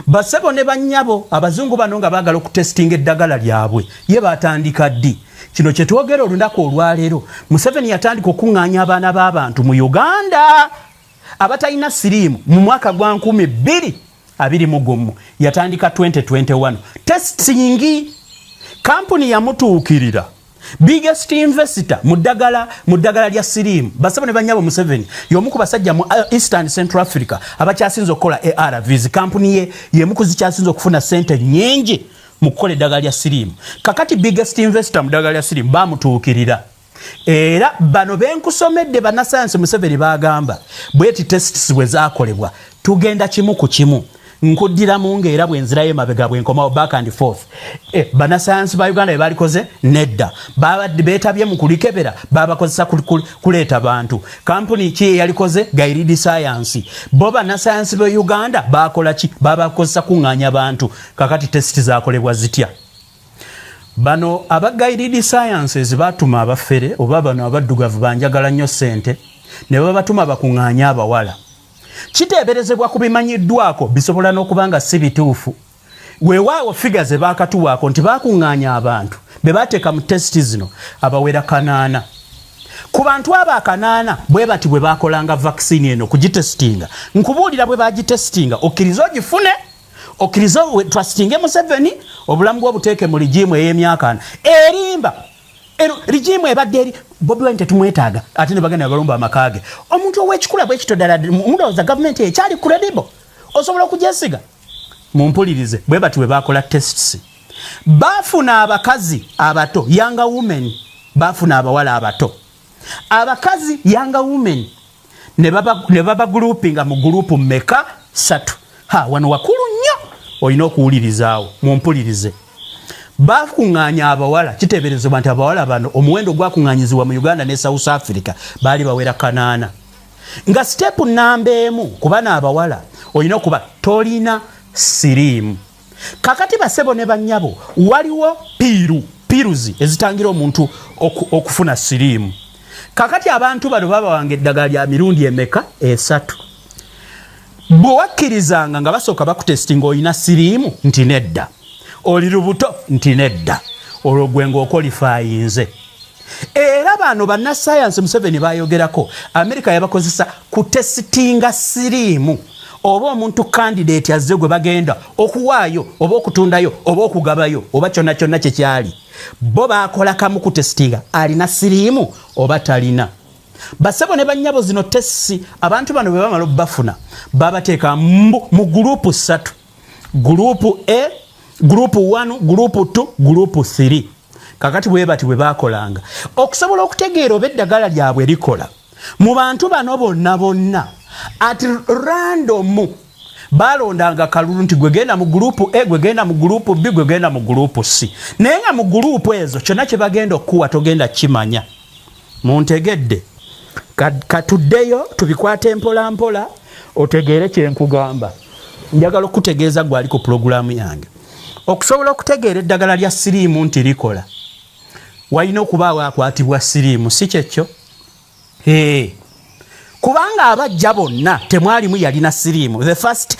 basebo ne bannyabo, abazungu bano nga baagala okutestinga eddagala lyabwe, ye batandika ddi? Kino kyetwogera olunaku olwaleero, Museveni yatandika okuŋŋaanya abaana b'abantu mu Uganda abatalina siriimu mu mwaka gwa 2021. Yatandika 2021 testing. Kampuni yamutuukirira, biggest investor mu ddagala lya siriimu. Basebo ne banyabo, Museveni y'omu ku basajja mu Eastern Central Africa abakyasinza okukola ARVs. Kampuni ye yemu ku zikyasinza okufuna sente nyingi mu kukola eddagala lya siriimu. Kakati biggest investor mu ddagala lya siriimu bamutuukirira, era bano benkusomedde bannasayansi Museveni bagamba bweti. Tests bwe zakolebwa, tugenda kimu ku kimu, nkuddiramu ngaera bwenzirayo emabega bwenkomawo back and forth. Bannasayansi ba Uganda bwe balikoze? Nedda. Babadde beetabye mu kulikebera, babakozesa kuleeta bantu. Kampuni ki eyalikoze? Gilead Science. Bo bannasayansi be Uganda bakola ki? Babakozesa kuŋŋaanya bantu. Kakati test zakolebwa zitya? Bano aba Gilead Sciences batuma abafere oba bano abaddugavu banjagala nnyo ssente, ne babatuma bakuŋŋaanye abawala. Kiteeberezebwa ku bimanyiddwako, bisobola n'okuba nga si bituufu. Weewaawo figure ze baakatuwaako nti bakuŋŋaanya abantu be bateeka mu test zino abawera 800. Ku bantu abo 800 bwe bati bwe bakolanga vaccine eno kugitestinga. Nkubuulira bwe bagitestinga, okkirize ogifune, okkirize trustinge Museveni, obulamu bw'obuteeke mu regime ey'emyaka 4 erimba. Eno regime ebadde eri Bobi Wine tetumwetaaga, ate ne bagenda balumba amaka ge. Omuntu ow'ekikula bwe kityo ddala mulowooza gavumenti ekyali credible, osobola okugyesiga? Mumpulirize, bwe bati bwe bakola tests. Baafuna abakazi abato, younger women, baafuna abawala abato, abakazi, younger women, ne baba groupinga mu group mmeka? 3. Ha, wano wakulu nnyo, olina okuwulirizaawo. Mumpulirize, bakuŋŋaanya abawala, kiteeberezebwa nti abawala bano omuwendo gwakuŋŋaanyizibwa mu Uganda ne South Africa baali bawera 800. Nga step namba 1 ku bano abawala olina okuba tolina siriimu. Kakati basebo ne bannyabo, waliwo pills ezitangira omuntu okufuna siriimu. Kakati abantu bano babawanga eddagala lya mirundi emeka? 3. Bwe wakkirizanga nga basooka bakutestinga, olina siriimu? Nti nedda. Oli lubuto? Nti nedda. Olwo gwe ng'oqualifyinze. Era bano bannasayansi Museveni bayogerako, Amerika yabakozesa kutesitinga siriimu, oba omuntu candidate azze gwe bagenda okuwaayo oba okutundayo oba okugabayo oba kyonna kyonna kyekyali. Bo bakola kamu, kutesitinga alina siriimu oba talina. Basebo ne bannyabo, zino tests abantu bano bwe bamala obbafuna, babateeka mu group 3: group A, group 1, group 2, group 3. Kakati bwe bati bwe bakolanga okusobola okutegeera oba eddagala lyabwe likola mu bantu bano bonna bonna. At random balondanga kalulu nti gwe genda mu group A, gwe genda mu group B, gwe genda mu group C. Naye nga mu group ezo kyonna kye bagenda okukuwa togenda kimanya. Muntegedde? Katuddeyo tubikwate mpola mpola otegeere kyenkugamba. Njagala okutegeeza gwe ali ku pulogulaamu yange, okusobola okutegeera eddagala lya siriimu nti likola, walina okubaawo akwatibwa siriimu, si kyekyo? Kubanga abajja bonna temwalimu yalina siriimu. The first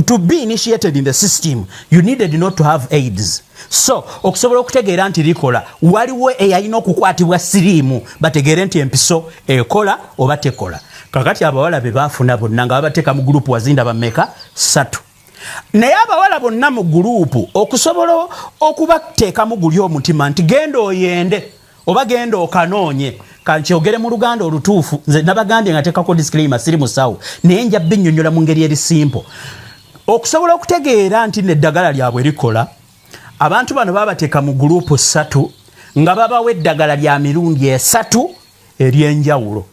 to be initiated in the system, you needed not to have AIDS. So okusobola okutegeera nti likola, waliwo eyalina okukwatibwa siriimu bategeere nti empiso ekola oba tekola. Kakati abawala be baafuna bonna nga babateeka mu group wazinda bameka? 3. Naye abawala bonna mu group, okusobola okubateekamu guli omutima nti genda oyende oba genda okanoonye, kankyogere mu Luganda olutuufu, nze nabagambye nga teekako disclaimer, siri musawo, naye nja binnyonnyola mu ngeri eri simple. Okusobola okutegeera nti neddagala lyabwe likola, abantu bano babateeka mu group 3 nga babawa eddagala lya mirundi 3 ery'enjawulo.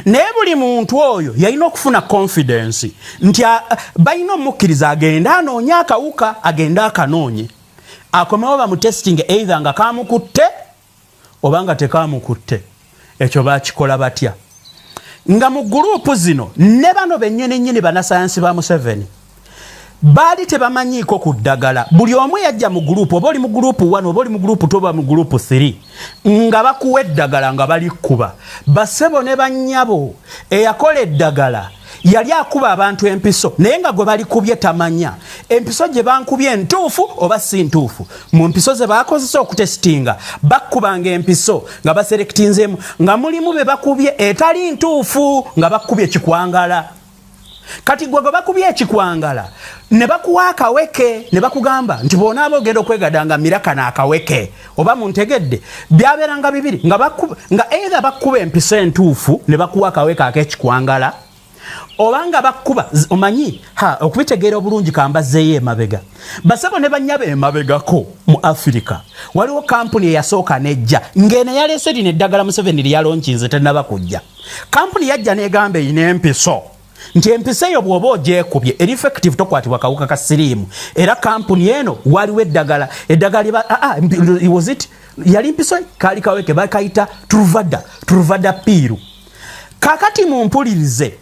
Naye buli muntu oyo yalina okufuna confidence nti balina omukkiriza agende anoonye akawuka, agende akanoonye, akomewo bamutesting either nga kamukutte oba nga tekamukutte. Ekyo bakikola batya? Nga mu group zino ne bano bennyini nnyini bannasayansi ba Museveni baali tebamanyiiko ku ddagala. Buli omu yajja mu group, oba oli mu group 1, oba oli mu group 2, oba mu group 3, nga bakuwa eddagala nga balikkuba. Basebo ne bannyabo, eyakola eddagala yali akuba abantu empiso, naye nga gwe balikubye tamanya empiso gye bankubye ntuufu oba si ntuufu. Mu mpiso ze bakozesa okutesitinga, bakkubanga empiso nga baselectinzeemu nga mulimu be bakubye etali ntuufu, nga bakubye kikwangala. Kati gwe gwe bakubye ekikwangala ne bakuwa akaweke ne bakugamba nti bw'onaaba ogenda okwegadanga mira kano akaweke. Oba muntegedde? Byabeeranga bibiri, nga either bakuba empiso entuufu ne bakuwa akaweke ak'ekikwangala, oba nga bakuba omanyi ha okubitegeera obulungi kambazzeeyo emabega. Basebo ne bannyabo, emabegako mu Afirika waliwo kampuni eyasooka nejja ng'eno yaleese lino eddagala Museveni lyalonkinze tennaba kujja. Kampuni yajja n'egamba erina empiso, nti empiso eyo bw'oba ogyekubye eri effective, tokwatibwa kawuka ka siriimu. Era kampuni eno waliwo eddagala was it yali mpiso, kaali kaweke bakayita Truvada, Truvada pill. Kakati mumpulirize,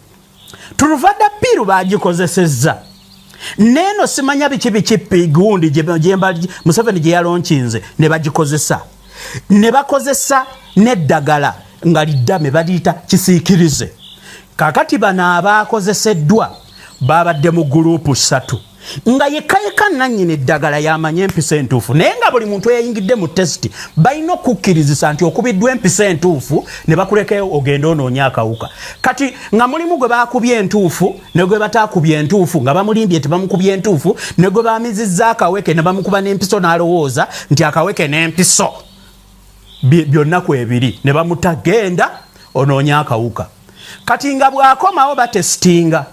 Truvada pill bagikozesezza neeno simanya biki biki gundi Museveni gye yalonkinze ne bagikozesa, ne bakozesa n'eddagala nga liddame baliyita kisiikirize. Kakati bano abakozeseddwa babadde mu group 3. Nga yekka yekka nannyini eddagala yamanye empiso entuufu, naye nga buli muntu eyayingidde mu test balina okukkirizisa nti okubiddwa empiso entuufu ne bakulekayo ogende onoonya akawuka. Kati nga mulimu gwe bakubye entuufu ne gwe bataakubye entuufu, nga bamulimbye nti bamukubye entuufu, ne gwe bamizizza akaweke ne bamukuba n'empiso n'alowooza nti akaweke n'empiso byonna kwebiri, ne bamuta genda onoonya akawuka. Kati nga bw'akomawo batesitinga.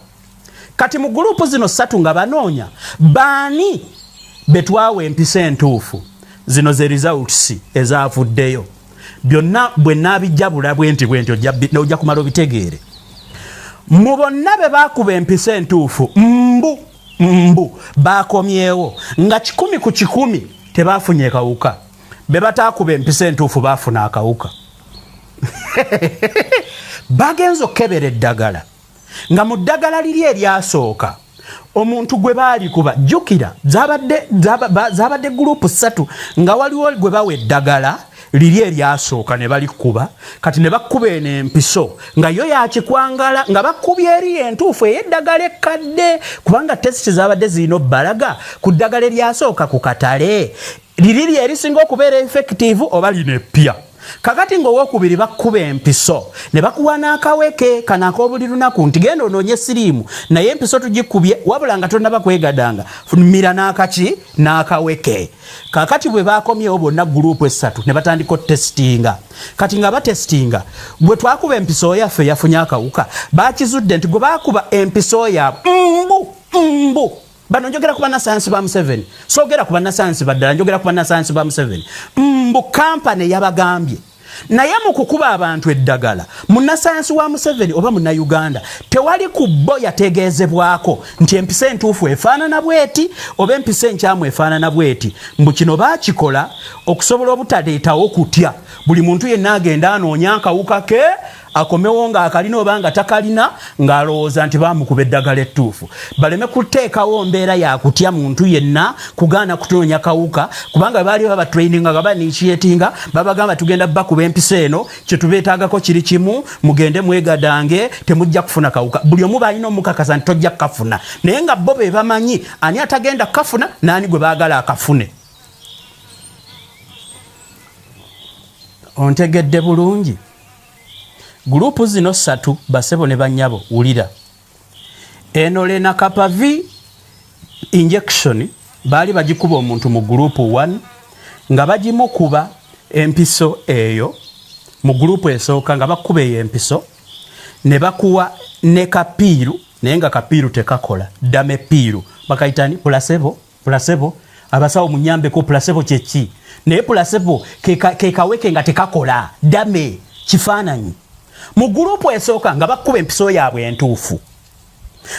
Kati mu group zino ssatu nga banoonya baani betwawa empiso entuufu, zino ze results ezavuddeyo. Byonna bwe naabijjabula bwe nti bwe nti ojja kumala obitegeere. Mu bonna be baakuba empiso entuufu mbu baakomyewo nga 100 ku 100 tebaafunye kawuka. Be bataakuba empiso entuufu baafuna akawuka. Bagenze okukebera eddagala, nga mu ddagala liri eryasooka omuntu gwe baalikuba, jjukira zaabadde group 3, nga waliwo gwe bawa eddagala liri eryasooka ne balikuba. Kati ne bakuba eno empiso nga yo yakikwangala, nga bakubye eri entuufu ey'eddagala ekkadde, kubanga test zaabadde zirina obbalaga ku ddagala eryasooka ku katale liri lye erisinga okubeera effective oba lino eppya. Kakati ng'owokubiri bakkuba empiso ne bakuwa n'akaweke kano ak'obuli lunaku nti genda onoonye siriimu, naye empiso tugikubye, wabula nga tonnaba kwegadanga mira n'akaki n'akaweke. Kakati bwe bakomyewo bonna group 3 ne batandika otesitinga. Kati nga batesitinga, gwe twakuba empiso yaffe yafunye akawuka, bakizudde nti gwe baakuba empiso yaabwe mbu bano njogera ku bannasayansi ba Museveni, soogera ku bannasayansi baddala, njogera ku bannasayansi ba Museveni. Mbu kampani yabagambye, naye mu kukuba abantu eddagala munnasayansi wa Museveni oba munnayuganda tewali ku bo yategeezebwako nti empiso entuufu efaanana bweti oba empiso enkyamu efaanana bweti. Mbu kino baakikola okusobola obutaleetawo kutya, buli muntu yenna agenda anoonya akawuka ke akomewo ng'akalina oba nga takalina, ng'alowooza nti baamukuba eddagala ettuufu, baleme kuteekawo mbeera ya kutya muntu yenna kugaana kutunoonya kawuka, kubanga baali babatraininga nga bainitiatinga, babagamba tugenda bakuba empiso eno, kye tubeetaagako kiri kimu, mugende mwegadange, temujja kufuna kawuka. Buli omu balina omukakasa nti tojja kukafuna, naye nga bo be bamanyi ani atagenda kukafuna n'ani gwe baagala akafune. Ontegedde bulungi? Group zino 3 basebo ne bannyabo, wulira. Eno lenacapavir injection baali bagikuba omuntu mu group 1 nga bagimukuba empiso eyo mu group esooka, nga bakuba eyo empiso ne bakuwa ne kapiiru, naye nga kapiiru tekakola, dummy pill bakayita ni placebo. Placebo, abasawo munyambeko, placebo kyeki? Naye placebo ke kaweke nga tekakola, dummy kifaananyi. Mu group esooka nga bakuba empiso yaabwe entuufu,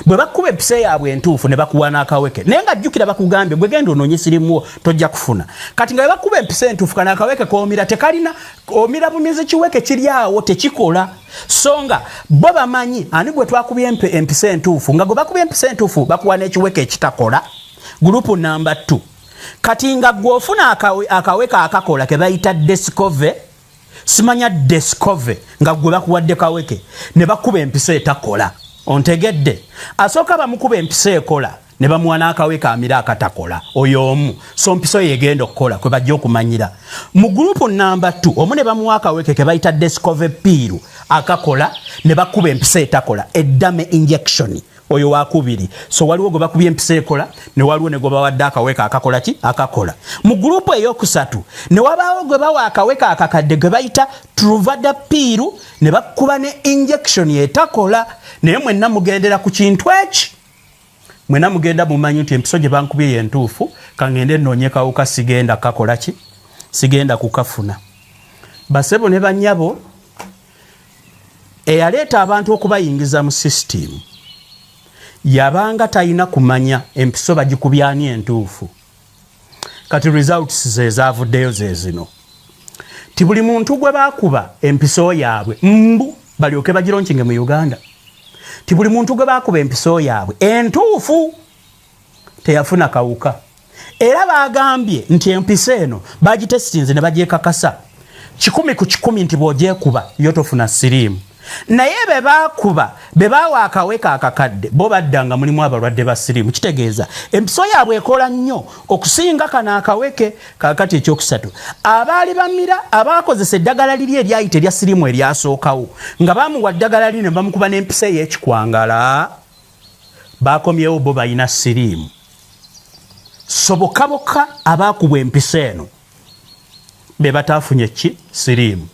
bwe bakuba empiso yaabwe entuufu ne bakuwa n'akaweke, naye nga jjukira bakugambye gwe genda onoonye sirimuwo tojja kufuna. Kati nga bwe bakuba empiso entuufu, kano akaweke koomira tekalina, omira bumizi kiweke kiri awo tekikola. So nga bo bamanyi ani gwe twakubye empiso entuufu, nga gwe bakubye empiso entuufu bakuwa n'ekiweke ekitakola. Group number 2, kati nga gwe ofuna akaweke akakola ke bayita Descovy, simanya Descovy, nga gwe bakuwadde kaweke ne bakuba empiso etakola. Ontegedde? Asooka bamukuba empiso ekola ne bamuwa n'akaweke amira akatakola, oyo omu so mpiso yegenda okukola kwe bajja okumanyira. Mu group number 2 omu ne bamuwa akaweke ke bayita Descovy pill akakola ne bakuba empiso etakola, e dummy injection, oyo wakubiri. So waliwo gwe bakubye empiso ekola ne waliwo ne gwe bawadde akaweke akakola ki akakola. Mu group eyokusatu ne wabaawo gwe bawa akaweke akakadde gwe bayita Truvada pill ne bakuba ne injection etakola. Naye mwenna mugendera ku kintu eki, mwenna mugenda mumanyi nti empiso gye bankubye ye ntuufu, kangende nnoonye kawuka, sigenda kakola ki, sigenda kukafuna. Basebo ne bannyabo, eyaleeta abantu okubayingiza mu system yabanga talina kumanya empiso bagikubyani entuufu. Kati results ze zaavuddeyo ze zino, ti buli muntu gwe baakuba empiso yaabwe mbu balyoke bagilaunchinge mu Uganda, ti buli muntu gwe baakuba empiso yaabwe entuufu teyafuna kawuka. Era baagambye nti empiso eno bagitesitinze ne bagyekakasa 100 ku 100 nti bw'ogyekuba yo tofuna siriimu. Naye be baakuba Be baawa akaweke akakadde bo badda nga mulimu abalwadde ba siriimu. Kitegeeza empiso yaabwe ekola nnyo okusinga kano akaweke. Kaakati ekyokusatu, abaali bamira abaakozesa eddagala liri eryayita erya siriimu eryasookawo, nga bamuwa ddagala liri ne bamukuba n'empiso ey'ekikwangala, bakomyewo bo balina siriimu. So bokka bokka abaakubwa empiso eno be bataafunye ki? Siriimu.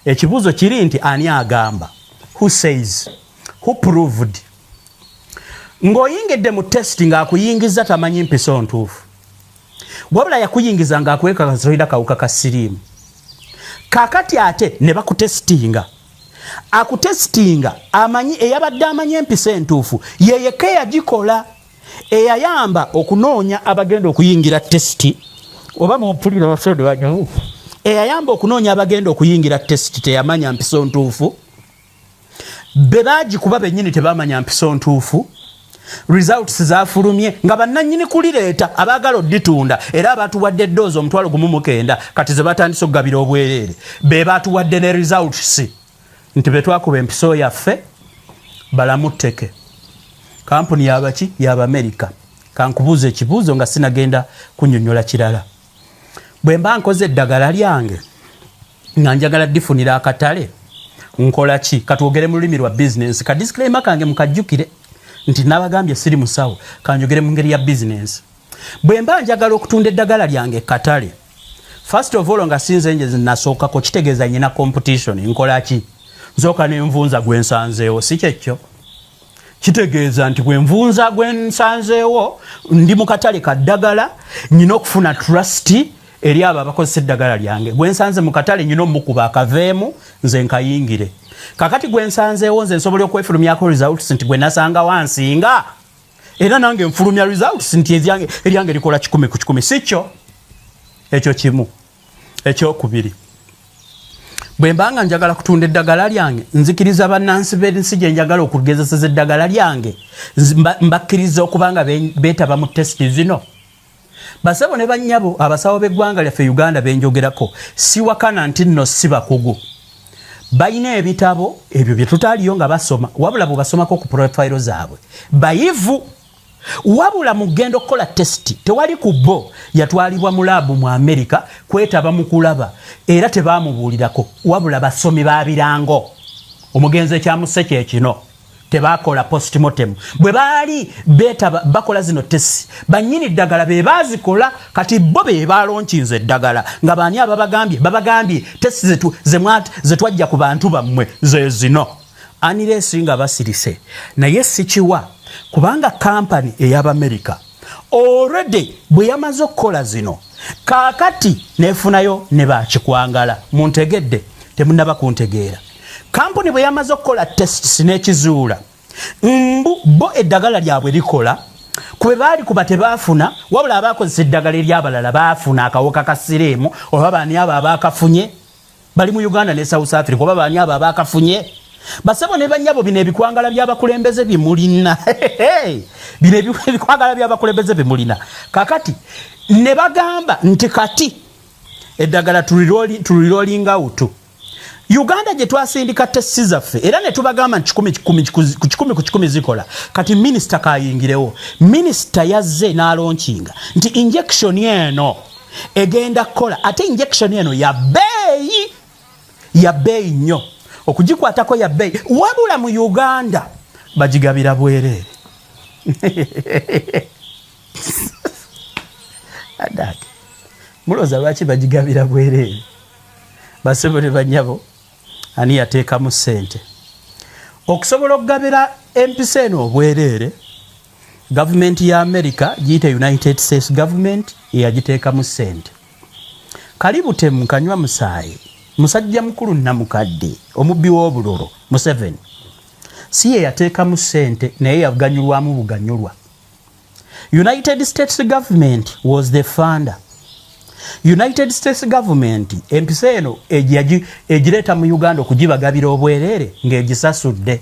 Ekibuuzo kiri nti ani agamba? Who says? Who proved? Ng'oyingidde mu test, ng'akuyingiza tamanyi mpiso ntuufu, wabula yakuyingiza ng'akwekakasa tolina kawuka ka siriimu. Kakati ate ne bakutesitinga, akutesitinga amanyi, eyabadde amanyi empiso entuufu yeyeka eyagikola, eyayamba okunoonya abagenda okuyingira test. Oba mumpulira basonde banyu? Eyayamba okunoonya abagenda okuyingira test teyamanya mpiso ntuufu, be baagikuba bennyini tebamanya mpiso ntuufu. Results zafulumye nga bannannyini kulireeta abaagala odditunda era abatuwadde dose 1,090 kati ze batandise okugabira obwereere, be batuwadde ne results nti betwakuba empiso yaffe balamu tteke. Kampuni yabaki? Y'Abamerika. Kankubuuza ekibuuzo nga sinagenda kunyonyola kirala. Bwe mba nkoze eddagala lyange nga njagala difunira akatale, nkola ki? Katwogere mu lulimi lwa bizinensi. Ka disclaimer kange mukajjukire nti nabagambye siri musawo, kanjogere mu ngeri ya bizinensi. Bwe mba njagala okutunda eddagala lyange katale, first of all nga sinze nje nasookako, kitegeeza nyina competition, nkola ki? Nzooka nenvunza gwe nsanzeewo, si kyekyo? Kitegeeza nti bwe nvunza gwe nsanzeewo, ndi mu katale ka ddagala, nyina okufuna trust eri abo abakozesa eddagala lyange. Gwe nsanze mu katale nyina omukuba akaveemu nze nkayingire. Kakati gwe nsanzeewo nze nsobola okwefulumyako results nti gwe nasanga wansinga, era nange nfulumya results nti eryange likola 100 ku 100, si kyo? Ekyo kimu. Ekyokubiri, bwe mbanga njagala kutunda eddagala lyange, nzikiriza bannansi b'ensi gye njagala okugezeseza eddagala lyange, mbakkiriza okuba nga beetaba mu test zino. Basebo ne bannyabo, abasawo b'eggwanga lyaffe Uganda benjogerako, siwakana nti nno si bakugu, balina ebitabo ebyo bye tutaaliyo nga basoma, wabula bwe basomako ku profile zaabwe bayivu. Wabula mu kugenda okukola test, tewali ku bo yatwalibwa mu lab mu Amerika kwetaba mu kulaba, era tebamubuulirako, wabula basomi ba birango. Omugenzi ekyamuse kye kino, tebakola postmortem bwe baali beetaba bakola zino test. Bannyini ddagala be baazikola, kati bo be balonkinze eddagala nga baani ababagambye? Babagambye test ze twajja ku bantu bammwe ze zino, unless nga basirise. Naye sikiwa, kubanga kampani ey'Abamerika already bwe yamaze okukola zino, kaakati nefunayo ne bakikwangala. Muntegedde? Temunaba kuntegeera. Kampuni bwe yamaze okukola tests n'ekizuula mbu bo eddagala lyabwe likola, kwe baali kuba tebaafuna, wabula abakozesa eddagala eryabalala baafuna akawuka ka siriimu. Oba baani abo abaakafunye bali mu Uganda ne South Africa? Oba baani abo abaakafunye? Basebo ne bannyabo, bino ebikwangala by'abakulembeze bimulina, bino ebikwangala by'abakulembeze bimulina. Kakati ne bagamba nti kati eddagala tulirolling out. Uganda gye twasindika test zaffe era ne tubagamba nti 100 ku 100 zikola. Kati minisita kayingirewo. Minisita yazze n'alonkinga nti injection eno egenda kukola, ate injection eno ya bbeeyi, ya bbeeyi nnyo okugikwatako, ya bbeeyi, wabula mu Uganda bagigabira bwereere. Adaake mulowooza lwaki bagigabira bwereere? Basebo ne banyabo, ani yateekamu ssente okusobola okugabira empiso eno obwereere? Gavumenti ya America, giyite United States government, eyagiteekamu ssente. Kali butemu kanywa musaayi, musajja mukulu namukadde omubbi w'obululu Museveni si ye yateekamu ssente, naye yaganyulwamu buganyulwa. United States government was the funder. United States government empiso eno egireeta mu Uganda okugibagabira obwereere ng'egisasudde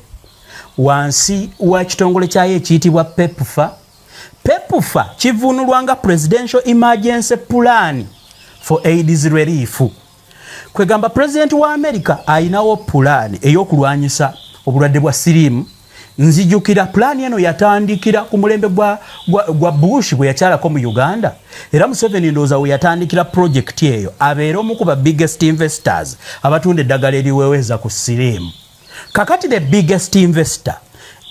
wansi wa kitongole kyayo ekiyitibwa PEPFAR. PEPFAR kivunulwa nga Presidential Emergency Plan for AIDS Relief. Kwegamba pulezidenti wa America ayinawo pulaani ey'okulwanyisa obulwadde bwa siriimu. Nzijukira pulaani eno yatandikira ku mulembe gwa Bush bwe yakyalako mu Uganda. Era Museveni ndowooza we yatandikira project eyo, abeere omu ku ba biggest investors abatunda eddagala eriweweeza ku siriimu. Kakati the biggest investor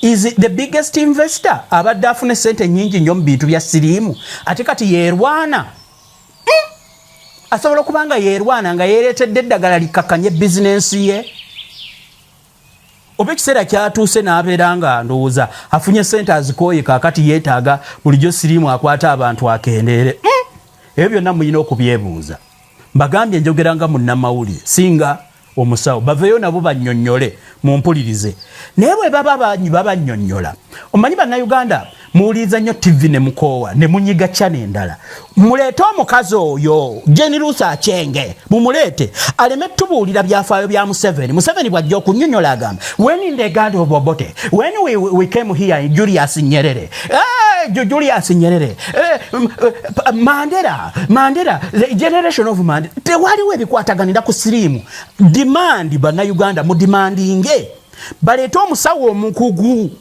is the biggest investor abadde afuna sente nyingi nnyo mu bintu bya siriimu, ate kati yeerwana. Asobola okuba nga yeerwana nga yeereetedde eddagala likkakkanye bizinensi ye, oba ekiseera kyatuuse n'abeera nga ndowooza afunye sente azikooye, kaakati yeetaaga bulijjo siriimu akwata abantu akendeere. Ebyo byonna mulina okubyebuuza. Mbagambye, njogera nga munnamawulire, singa omusawo. Baveeyo nabo bannyonnyole, mumpulirize. Naye bwe baba babannyonnyola, omanyi Bannayuganda muwuliriza nnyo TV ne mukoowa ne munyiga channel endala. Muleete omukazi oyo Jane Ruth Aceng, mumuleete aleme tubuulira byafaayo bya Museveni. Museveni bw'ajja okunnyonnyola agamba, "When in the guard of Obote, when we came here, Julius Nyerere, Julius Nyerere, Mandela, Mandela, the generation of Mandela." Tewaliwo ebikwataganira ku siriimu. Demand, Bannayuganda mudemandinge baleete omusawo omukugu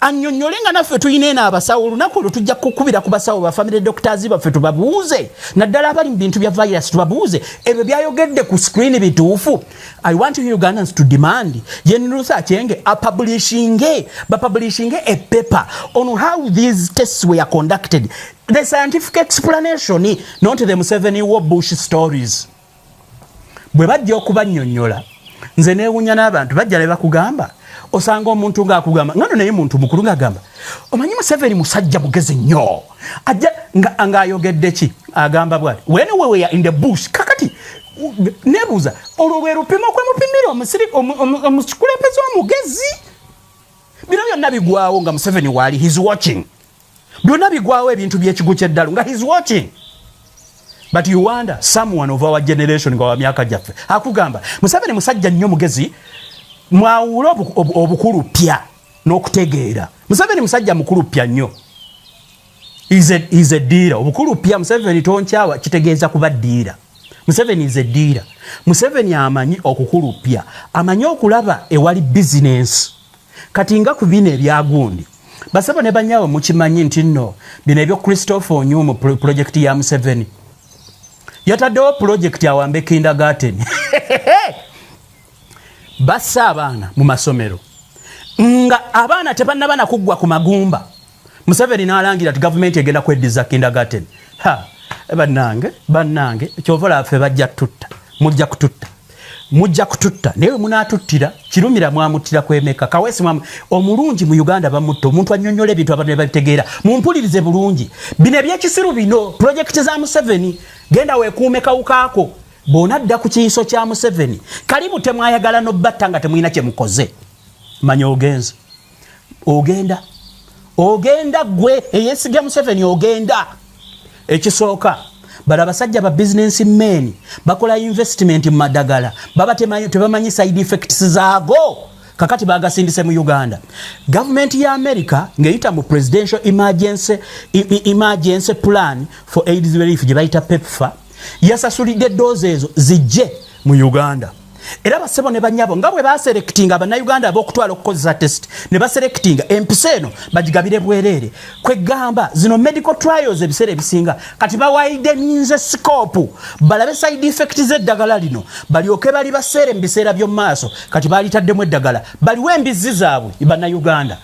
annyonnyole, nga naffe tulina eno abasawo. Olunaku olwo tujja kukubira ku basawo ba family doctors baffe, tubabuuze, naddala abali mu bintu bya virus, tubabuuze ebyo byayogedde ku screen bituufu. I want you Ugandans to demand Jane Ruth Aceng apublishinge, bapublishinge a paper on how these tests were conducted, the scientific explanation, not the Museveni war bush stories. Bwe bajja okubannyonnyola, nze neewunya n'abantu bajja ne bakugamba, osanga omuntu ng'akugamba ngano, naye muntu mukulu ng'agamba, "Omanyi Museveni musajja mugezi nnyo." Ajja ng'ayogedde ki? Agamba bwati, "When we were in the bush." Kakati nebuuza, olwo lwe lupimo kwe mupimira omukulembeze omugezi? Bino byonna bigwawo nga Museveni waali, he's watching. Byonna bigwawo, ebintu by'ekigu ky'eddalu, nga he's watching. But you wonder, someone of our generation, nga wa myaka gyaffe, akugamba Museveni musajja nnyo mugezi. Mwawule obukulu pya n'okutegeera. Museveni musajja mukulu pya nnyo, is a dealer. Obukulu pya, Museveni tonkyawa, kitegeeza kuba dealer. Museveni is a dealer. Museveni amanyi okukulupya, amanyi okulaba ewali bizinensi. Kati nga ku bino ebyagundi, basebo ne banyawe, mukimanyi nti nno bino ebyo Christopher Onyumu, projekiti ya Museveni, yataddewo pulojekiti awambe kindergarten. Bassa abaana mu masomero nga abaana tebannaba nakuggwa ku magumba, Museveni n'alangira ti gavumenti egenda kweddiza kindergarten. Ha, bannange, bannange, kyova olaba bajja tutta, mujja kututta, mujja kututta. Naye munaatuttira Kirumira, mwamuttira kwemeka Kawesi mwamu omulungi mu Uganda bamutta. Omuntu annyonnyola ebintu abantu ne babitegeera. Mumpulirize bulungi, bino ebyekisiru bino, pulojekiti za Museveni, genda weekuume kawukaako. Bw'onadda ku kiyiso kya Museveni, kalibu temwayagala nobatta nga temulina kyemukoze. Manya ogenze, ogenda, ogenda gwe eyesiga Museveni, ogenda. Ekisooka, bano abasajja ba business men bakola investment mu madagala, baba tebamanyi side effects zaago. Kakati bagasindise mu Uganda. Gavumenti ya America ng'eyita mu Presidential Emergency Plan for AIDS Relief gye bayita PEPFAR, yasasulidde doozi ezo zijje mu Uganda. Era basebo ne banyabo, nga bwe baselectinga Abannayuganda ab'okutwala okukozesa test, ne baselectinga empisa eno bagigabire bwereere, kwegamba zino medical trials ebiseera ebisinga kati bawideninze scope balabe side effect z'eddagala lino, balyoke bali baseere mu biseera by'omu maaso. Kati balitaddemu eddagala, baliwo embizzi zaabwe Bannayuganda.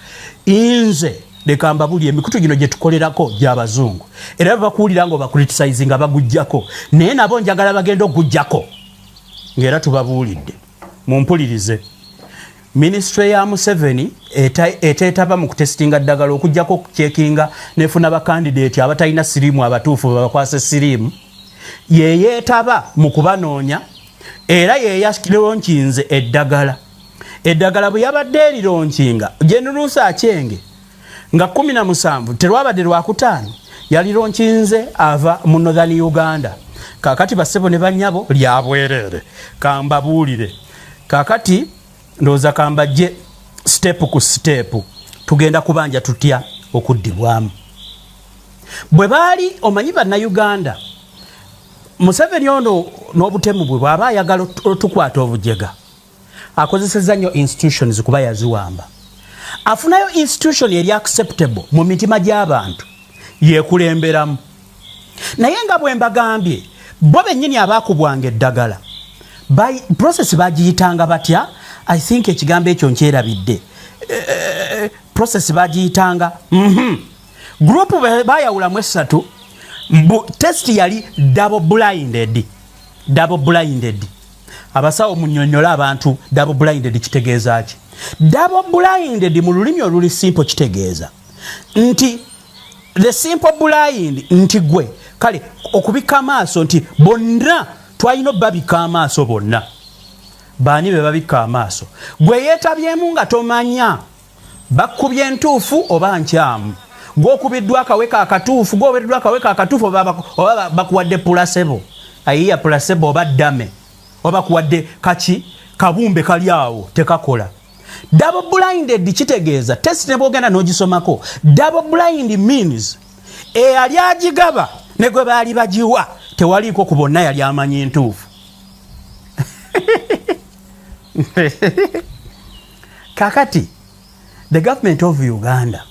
Nze leka mbabuli, emikutu gino gye tukolerako gy'abazungu, era bakuwulira nga obacriticinga bagujjako, naye nabo njagala bagenda okugujjako. Ng'era tubabuulidde, mumpulirize, minisitule ya Museveni eteetaba mu kutesitinga ddagala okugjako okucheckinga nefuna bakandidate abatalina siriimu abatuufu babakwasa siriimu. Yeyeetaba mu kubanoonya, era yeyalaunchinze eddagala. Eddagala bwe yabadde erilaunchinga, Jane Ruth Aceng, nga 17, terwabadde Lwakutaano, yalilaunchinze ava mu Northern Uganda. Kakati basebo ne banyabo, lyabwereere. Kambabuulire kakati, ndowooza kambajje step ku step, tugenda kubanja tutya okuddibwamu bwe baali. Omanyi Bannayuganda, Museveni ono n'obutemu bwe, bw'aba ayagala otukwata obujega, akozeseza nnyo institutions kuba yaziwamba. Afunayo institution eri acceptable mu mitima gy'abantu, yekulemberamu. Naye nga bwe mbagambye, bo bennyini abaakubwanga eddagala, process bagiyitanga batya? I think ekigambo ekyo nkyerabidde. Process bagiyitanga group bayawulamu esatu. Test yali double blinded. Double blinded, abasawo munyonyola abantu, double blinded kitegeeza ki? Double blinded mu lulimi oluli simple kitegeeza nti the simple blind, nti gwe kale okubika amaaso, nti bonna twalina obbabika amaaso bonna. Baani be babika amaaso? Gwe yeetabyemu nga tomanya bakubye entuufu oba nkyamu, gwokubiddwa akaweka akatuufu, gwobereddwa akaweka akatuufu, oba bakuwadde placebo, ayiya placebo oba dummy, oba bakuwadde kaki kabumbe kali awo tekakola. Double blinded kitegeeza test ne bwogenda n'ogisomako, double blind means eyali agigaba ne gwe baali bagiwa tewaliiko ku bonna yali amanyi ntuufu. Kakati the government of Uganda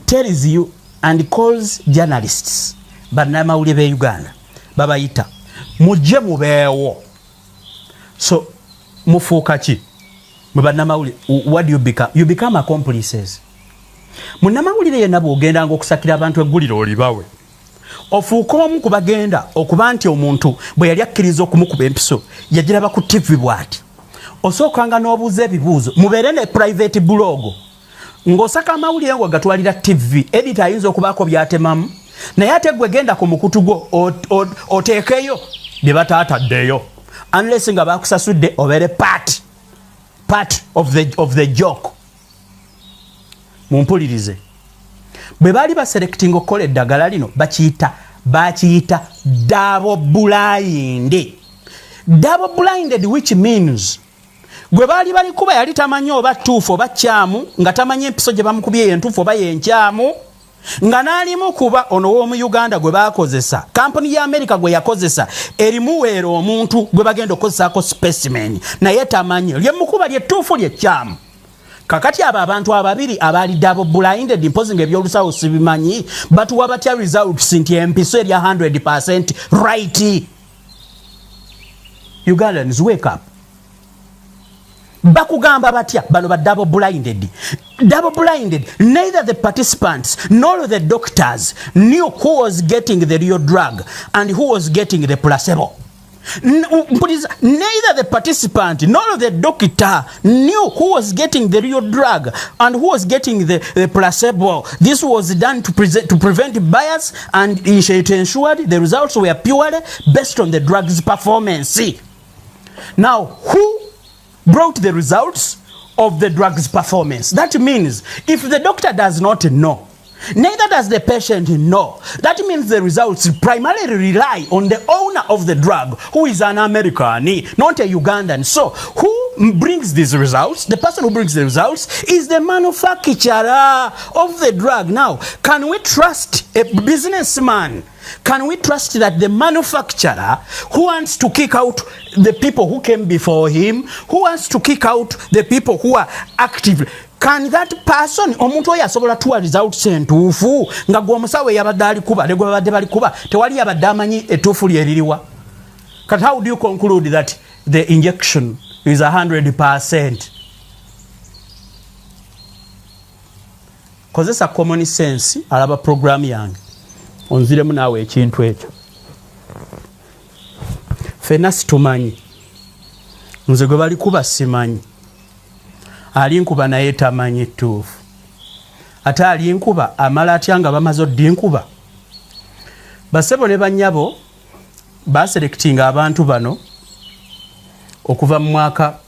tells you and calls journalists, bannamawulire be Uganda babayita, mujje mubeewo. So mufuuka ki mwe bannamawulire? What do you become? You become accomplices. Munnamawulire yenna bw'ogendanga okusakira abantu eggulire olibawe, ofuuka omu ku bagenda okuba nti omuntu bwe yali akkiriza okumukuba empiso yagiraba ku TV bw'ati. Osookanga n'obuuza ebibuuzo, mubeere ne private blog. Ng'osaka amawulire ngo gatwalira TV, editor ayinza okubaako byatemamu, naye ate gwe genda ku mukutu gwo oteekeyo bye bataataddeyo, unless nga bakusasudde obeere part of the joke. Mumpulirize, bwe baali baselecting okukola eddagala lino, bakiyita double blind. Double blinded, which means gwe baali balikuba yali tamanyi oba tuufu oba kyamu, nga tamanyi empiso gye bamukubye yentuufu oba yenkyamu, nga n'alimu kuba ono w'omu Uganda gwe bakozesa, kampuni ya Amerika gwe yakozesa erimuweera omuntu gwe bagenda okukozesaako specimen, naye tamanyi lyemukuba lyettuufu lyekyamu. Kakati abo abantu ababiri abaali double blinded, mpozi nga ebyolusawo sibimanyi, batuwa batya results nti empiso erya 100 right? Ugandans, wake up. Bakugamba batya bano ba double blinded? Double blinded, neither the participants nor the doctors knew who was getting the real drug and who was getting the placebo. Mpuliriza, neither the participant nor the doctor knew who was getting the real drug and who was getting the placebo. This was done to prevent bias and it ensured the results were purely based on the drug's performance. Now, who brought the results of the drug's performance? That means if the doctor does not know, neither does the patient know. That means the results primarily rely on the owner of the drug, who is an American, not a Ugandan. So, who brings these results? The person who brings the results is the manufacturer of the drug. Now, can we trust a businessman? Can we trust that the manufacturer who wants to kick out the people who came before him, who wants to kick out the people who are active, can that person, omuntu oyo asobola tuwa results entuufu nga gwe omusawo eyabadde alikuba ne gwe babadde balikuba tewali yabadde amanyi ettuufu lyeririwa? Kati how do you conclude that the injection is 100%? Kozesa common sense. Alaba program yange, onziremu naawe ekintu ekyo. Ffenna situmanyi. Nze gwe balikuba simanyi, ali nkuba naye tamanyi ttuufu, ate ali nkuba amala atya nga bamaze oddinkuba? Basebo ne bannyabo, baselectinga abantu bano okuva mu mwaka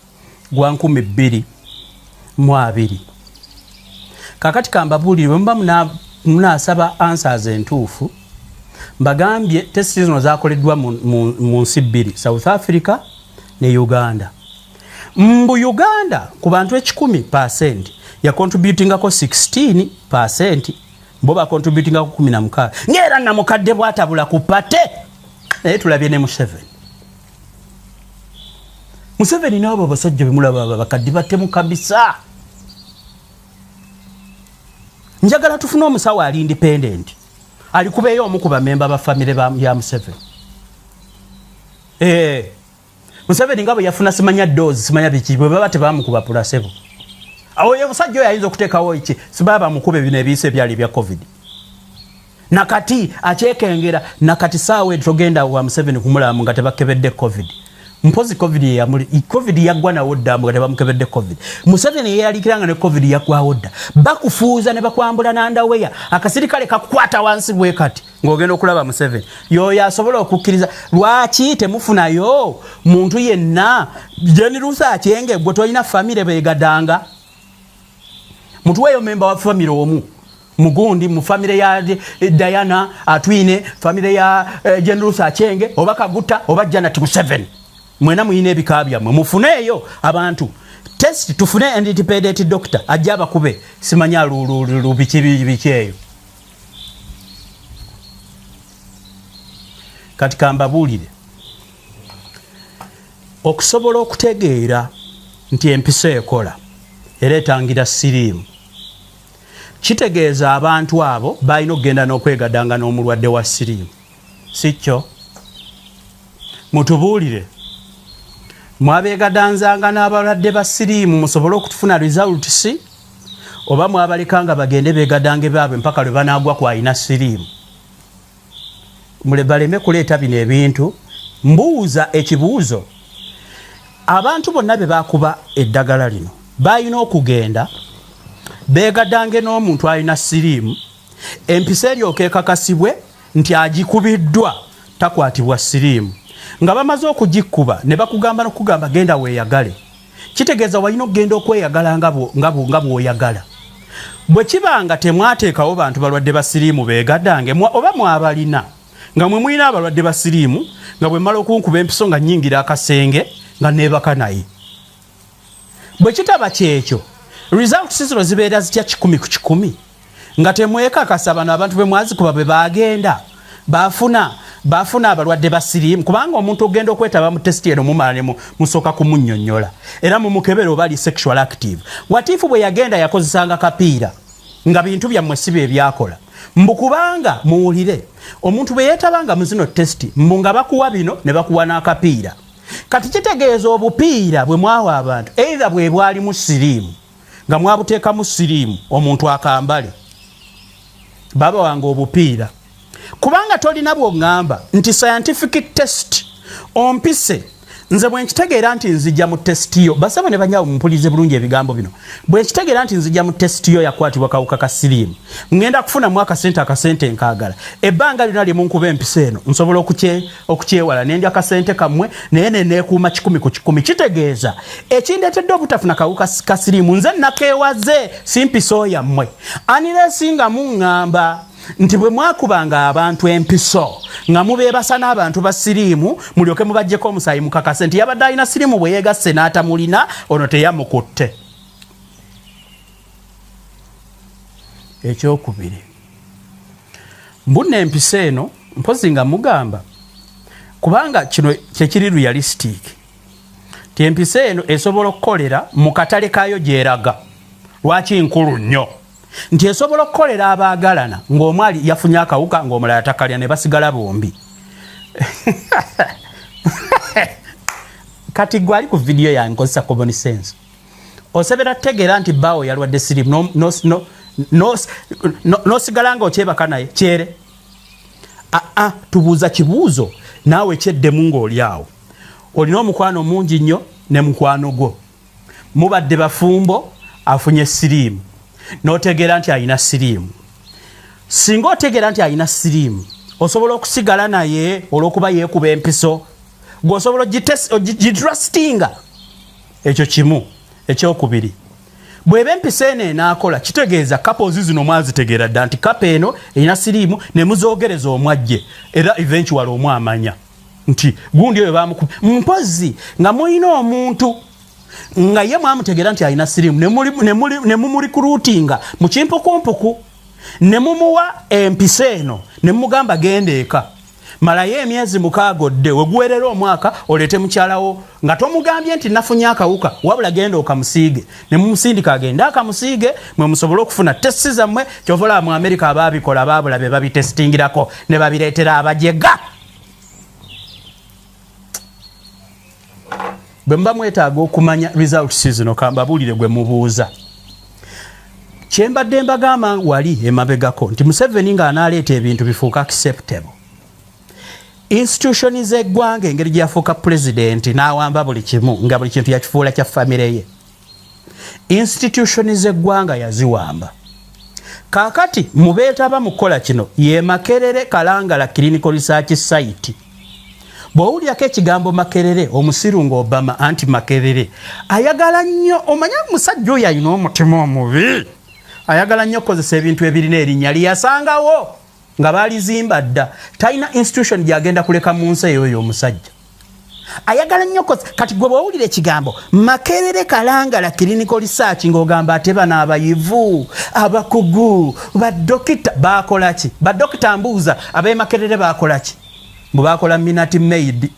gwa 2020. Kakati kambabuulire, bwe muba munaasaba answers entuufu, mbagambye test zino zakoleddwa mu nsi bbiri, South Africa ne Uganda. Mbu Uganda ku bantu 100% yacontributingako 16%, bo bacontributingako 16, ngaera namukadde bwatabula ku pate. Naye tulabye ne Museveni. Museveni n'abo abasajja bemulaba abo abakadde batemu kabisa. Njagala tufune omusawo ali independent, alikubeeyo omu ku bamemba ba famire ya Museveni. Museveni nga bwe yafuna simanya dose, simanya biki, bwe baba tebamukuba placebo, awo ye musajja oyo ayinza okuteekawo ki, sibaba bamukube bino ebiisa ebyali ebya COVID. Nakati akyekengera, nakati saawa togenda wa Museveni kumulamu nga tebakebedde COVID. Mpozi COVID yeyamuli, COVID yaggwa nawo dda nga tebamukebedde COVID. Museveni yeyalikiranga ne COVID yaggwawo dda. Bakufuuza ne bakwambula n'underwear, akasirikale kakukwata wansi bwe kati ng'ogenda okulaba Museveni. Yoyo asobola okukkiriza. Lwaki temufunayo muntu yenna? Jane Ruth Aceng, gwe tolina famire beegadanga? Mutuweeyo memba wa famire omu mugundi mu famire ya Diana Atwine, famire ya Jane Ruth Aceng, oba Kaguta oba Janet Museveni. Mwena muyina ebika byammwe, mufuneeyo abantu test, tufune independent doctor ajja abakube simanya biki biki eyo. Kati kambabuulire, okusobola okutegeera nti empiso ekola era etangira siriimu, kitegeeza abantu abo balina okugenda n'okwegadanga n'omulwadde wa siriimu, si kyo? Mutubuulire, mwabeegadanzanga n'abalwadde ba siriimu musobole okutufuna results, oba mwabalekanga bagende beegadange baabwe mpaka lwe banaagwa ku alina siriimu? Baleme kuleeta bino ebintu. Mbuuza ekibuuzo, abantu bonna be bakuba eddagala lino balina okugenda beegadange n'omuntu alina siriimu, empisa eryoka ekakasibwe nti agikubiddwa takwatibwa siriimu? Nga bamaze okugikuba ne bakugamba nokugamba genda weeyagale, kitegeeza walina okugenda okweyagala nga bw'oyagala. Bwe kiba nga temwateekawo bantu balwadde ba siriimu beegadange, oba mwabalina nga mwe mulina abalwadde ba siriimu, nga bwe mmala okunkuba empiso nga nnyingira akasenge nga neebaka naye? Bwe kitaba kyekyo, results zino zibeera zitya 100 ku 100 nga temwekakasa bano abantu be mwazikuba bwe bagenda bafuna abalwadde ba siriimu? Kubanga omuntu ogenda okwetaba mu test eno mumala ne musooka kumunnyonnyola era mumukebera oba ali sexual active. What if bwe yagenda yakozesanga kapiira, nga bintu byammwe si bye byakola? Mbu kubanga muwulire, omuntu bwe yeetabanga mu zino test, mbu nga bakuwa bino ne bakuwa n'akapiira. Kati kitegeeza obupiira bwe mwawa abantu either bwe bwalimu siriimu, nga mwabuteekamu siriimu omuntu akambale, baba wange obupiira. Kubanga tolina bw'oŋŋamba nti scientific test ompise nze bwe nkitegeera nti nzija mu test yo. Basebo ne banyawo, mumpulize bulungi ebigambo bino. Bwe nkitegeera nti nzija mu test yo yakwatibwa kawuka ka siriimu, ŋŋenda kufunamu akasente, akasente nkaagala. Ebbanga lyonna lye munkuba empisa eno nsobola okukyewala nendya akasente kammwe, naye neneekuuma 100 ku 100. Kitegeeza ekindeetedde obutafuna kawuka ka siriimu nze nakeewaze, si mpiso yammwe. Unless nga muŋŋamba nti bwe mwakubanga abantu empiso nga mubeebasa n'abantu ba siriimu, mulyoke mubaggyeko omusaayi mukakase nti yabadde alina siriimu, bwe yeegasse n'atamulina ono teyamukutte. Ekyokubiri, mbunna empiso eno mpozi nga mugamba, kubanga kino kyekiri realistic, ti empiso eno esobola okukolera mu katale kaayo gyeraga. Lwaki nkulu nnyo? Nti esobola okukolera abaagalana ng'omu ali yafunye akawuka ng'omulala takalya, ne basigala bombi. Kati gwe ali ku vidiyo yange, nkozesa common sense, osebera tutegeera nti bbaawo yalwadde sirimu, n'osigala nga okyebaka naye kyere? Aa, tubuuza kibuuzo, naawe kyeddemu ng'oli awo. Olina omukwano mungi nnyo ne mukwano gwo, mubadde bafumbo, afunye siriimu, n'otegeera nti alina siriimu. Singa otegeera nti alina siriimu, osobola okusigala naye olw'okuba yeekuba empiso? Gweosobola ogitrustinga? Ekyo kimu. Ekyokubiri, bw'eba empisa eno enaakola, kitegeeza couples zino mwazitegeera dda nti couple eno erina siriimu, ne muzoogereza omwajje, era eventually omu amanya nti gundi oyo bamukuba. Mpozi nga mulina omuntu nga ye mwamutegeera nti alina siriimu, ne mumurecruitinga mu kimpukumpuku, ne mumuwa empisa eno, ne mumugamba genda eka. Malayo emyezi 6 odde, weguwerera omwaka oleete mukyalawo nga tomugambye nti nafunye akawuka, wabula genda okamusiige. Ne mumusindika agende akamusiige, mwe musobole okufuna testi zammwe. Kyova olaba mu Amerika abaabikola baabula be babitesitingirako ne babireetera abajega. Bwe muba mwetaaga okumanya results zino, kambabuulire gwe mubuuza. Kye mbadde mbagamba wali emabegako nti Museveni ng'anaaleeta ebintu bifuuka acceptable. Institution z'eggwanga engeri gye yafuuka pulezidenti n'awamba buli kimu nga buli kintu yakifuula kya famire ye. Institution z'eggwanga yaziwamba. Kaakati mubeetaba mu kukola kino ye Makerere Kalangala Clinical Research Site. Bw'owulirako ekigambo Makerere, omusiru ng'Obama anti Makerere ayagala nnyo, omanya omusajja oyo alina omutima omubi, ayagala nnyo okukozesa ebintu ebirina erinnya lyeyasangawo nga baalizimba dda. Talina institution gy'agenda kuleka mu nsi eyo oyo omusajja. Ayagala nnyo okukozesa. Kati gwe bw'owulira ekigambo Makerere Kalangala Clinical Research ng'ogamba ate bano abayivu, abakugu, badokita baakola ki? Badokita mbuuza ab'e Makerere baakola ki? Mbu baakola Minute Maid.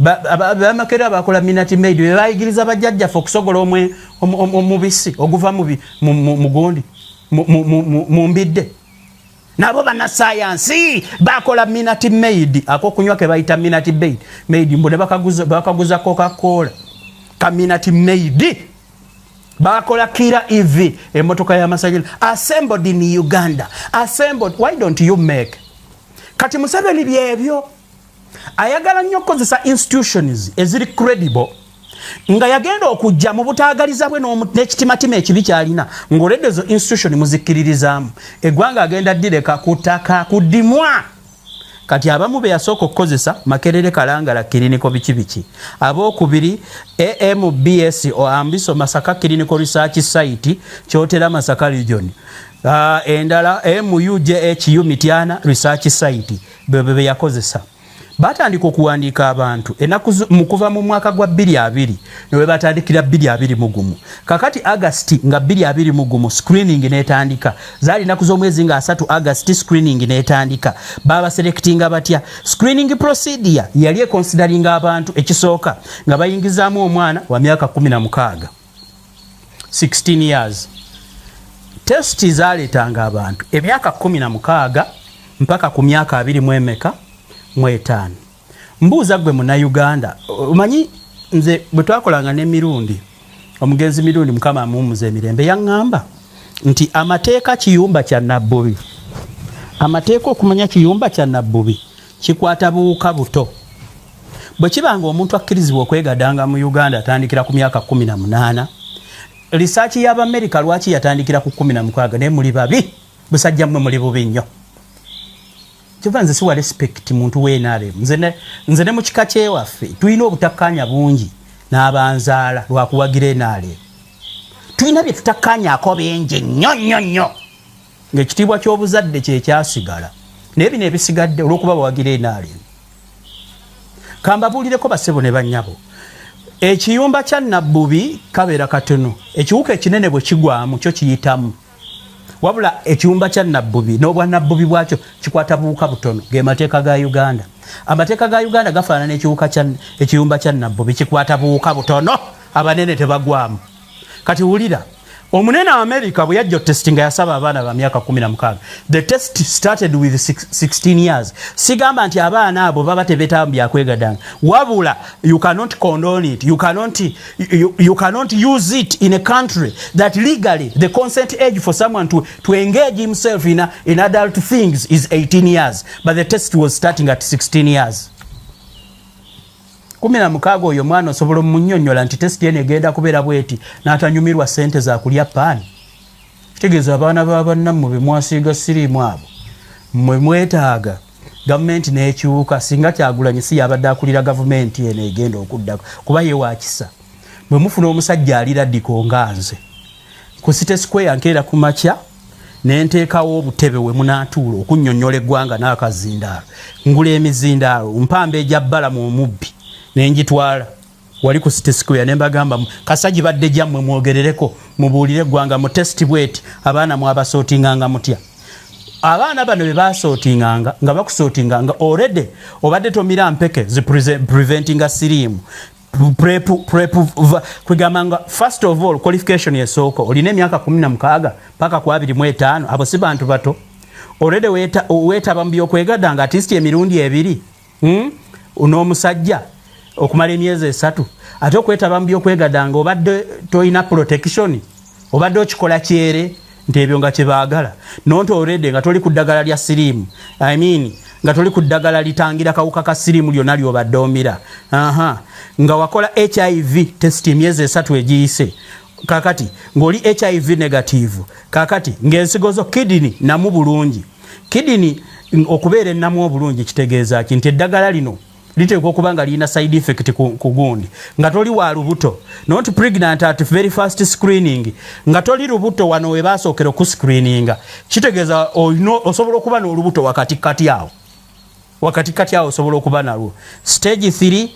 Ab'e baakola Minute Maid, be bayigiriza bajjajjaffe okusogola omubisi oguva mu gundi, mu mbidde. Nabo bannasayansi bakola Minute Maid, akokunywa ke bayita Minute Maid, mbu ne bakaguza Coca-Cola ka Minute Maid. Bakola Kira EV, emmotoka y'amasanyalaze, assembled in Uganda, assembled. Why don't you make? Kati Museveni byebyo ayagala nnyo okukozesa institutions eziri credible, nga yagenda okujja mu butaagaliza bwe n'ekitimatima ekibi ky'alina, ng'oledde ezo institution muzikkiririzaamu, eggwanga agenda ddireka ku ttaka kuddimwa. Kati abamu be yasooka okukozesa Makerere Kalangala Clinical biki biki, abookubiri AMBS Ambiso Masaka Clinical Research Site, Kyotera Masaka Region, endala MUJHU Mityana Research Site, bebe be yakozesa. Batandika okuwandiika abantu ennaku mu kuva mu mwaka gwa 2020 ne we batandikira 2021. Kakati August nga 2021 screening n'etandika, zaali ennaku z'omwezi nga 3 August screening n'etandika. Baba selectinga batya? Screening procedure yali econsideringa abantu ekisooka nga bayingizaamu omwana wa myaka 16, 16 years. Test zaaleetanga abantu emyaka 16 mpaka ku myaka abiri mu emeka? Mu etaano. Mbuuza ggwe Munnayuganda, omanyi nze bwe twakolanga ne Mirundi, omugenzi Mirundi Mukama amuwummuze emirembe, yaŋŋamba nti amateeka kiyumba kya Nabbubi. Amateeka okumanya kiyumba kya Nabbubi kikwata buwuka buto. Bwe kiba nga omuntu akkirizibwa okwegadanga mu Uganda atandikira ku myaka 18, research y'Abamerika lwaki yatandikira ku 16? Naye muli babi, busajja mmwe muli bubi nnyo. Kyova nze siwa respect muntu wa NRM. Nze ne mu kika kyewaffe tulina obutakkaanya bungi n'abanzaala lwakuwagira NRM. Tulina bye tutakkaanyaako bingi nnyo nnyo nnyo, ng'ekitiibwa ky'obuzadde kye kyasigala, naye bino ebisigadde olw'okuba bawagira NRM. Kambabuulireko bassebo ne bannyabo, ekiyumba kya Nabbubi kabeera katono, ekiwuka ekinene bwe kigwamu kyo kiyitamu, wabula ekiyumba kya Nabbubi n'obwanabbubi bwakyo kikwata buwuka butono. Ge mateeka ga Uganda. Amateeka ga Uganda gafaanana ekiyumba kya Nabbubi, kikwata buwuka butono, abanene tebagwamu. Kati wulira, omunene America bwe yajja testing yasaba abaana ba myaka 16. The test started with 16 years. Sigamba nti abaana abo baba tebetaamu byakwegadanga, wabula you cannot condone it, you cannot use it in a country that legally the consent age for someone to engage himself in adult things is 18 years, but the test was starting at 16 years. 16, oyo omwana osobola omunnyonnyola nti test eno egenda kubeera bweti n'atanyumirwa ssente za kulya paani? Kitegeeza abaana ba bannammwe be mwasiiga siriimu abo mmwe mwetaaga gavumenti n'ekyuka. Singa Kyagulanyi si yabadde akulira gavumenti eno egenda okuddako, kuba ye wakisa, bwe mufuna omusajja ali radical nga nze ku City Square, nkeera ku makya nenteekawo obutebe we munaatuula okunnyonnyola eggwanga n'akazindaalo, ngula emizindaalo, mpamba egya bbalamu omubbi nenjitwala wali ku City Square ne mbagamba, kasagi badde gyammwe, mwogerereko, mubuulire eggwanga mu test bweti abaana mwabasootinganga mutya? Abaana bano be basortinganga, nga bakusortinganga already obadde tomira mpeke zi preventinga siriimu. Prep, prep, kwegamba nga first of all qualification esooka olina emyaka 16 paka ku 25. Abo si bantu bato. Already weetaba mu byokwegadanga at least emirundi ebiri, N'omusajja okumala emyezi 3. Ate okwetaba mu byokwegadanga obadde tolina protection, obadde okikola kyere nti ebyo nga kyebaagala. Nonti already nga toli ku ddagala lya siriimu, I mean nga toli ku ddagala litangira kawuka ka siriimu lyonna lyobadde omira. Aha, nga wakola HIV test emyezi 3 egiyise, kakati ng'oli HIV negative, kakati ng'ensigo zo kidney namu bulungi. Kidney okubeera ennamu obulungi kitegeeza ki? Nti eddagala lino liteekwa okuba nga lirina side effect ku gundi. Nga toli wa lubuto, not pregnant at very first screening, nga toli lubuto wano we basookera okuscreeninga, kitegeeza osobola okuba n'olubuto wakati kati awo, wakati kati awo osobola okuba nalwo. Stage 3,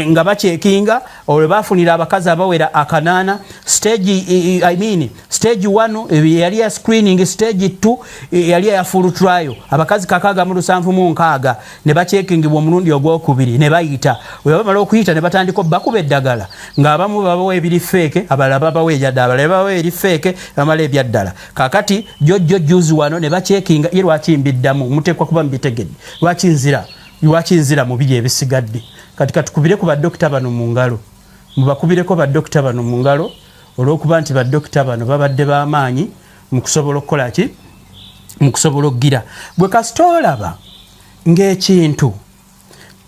nga bacheckinga olwe bafunira abakazi abawera akanaana. Stage, I mean stage 1 yali ya screening, stage 2 yali ya full trial, abakazi 676 ne bacheckingibwa omulundi ogwokubiri ne bayita. Bwe bamala okuyita ne batandika bakuba eddagala, ng'abamu babawa ebiri fake, abalala babawa ebyaddala, abalala babawa eri fake, bamala ebyaddala. Kakati jojjo juzi wano ne bacheckinga. Ye lwaki mbiddamu? Muteekwa kuba mubitegedde lwaki nzira, lwaki nzira mu biri ebisigadde. Kati katukubire ku badokita bano mu ngalo, mubakubireko badokita bano mu ngalo, olw'okuba nti badokita bano babadde b'amaanyi mu kusobola okukola ki, mu kusobola okugira. Bwe kasita olaba ng'ekintu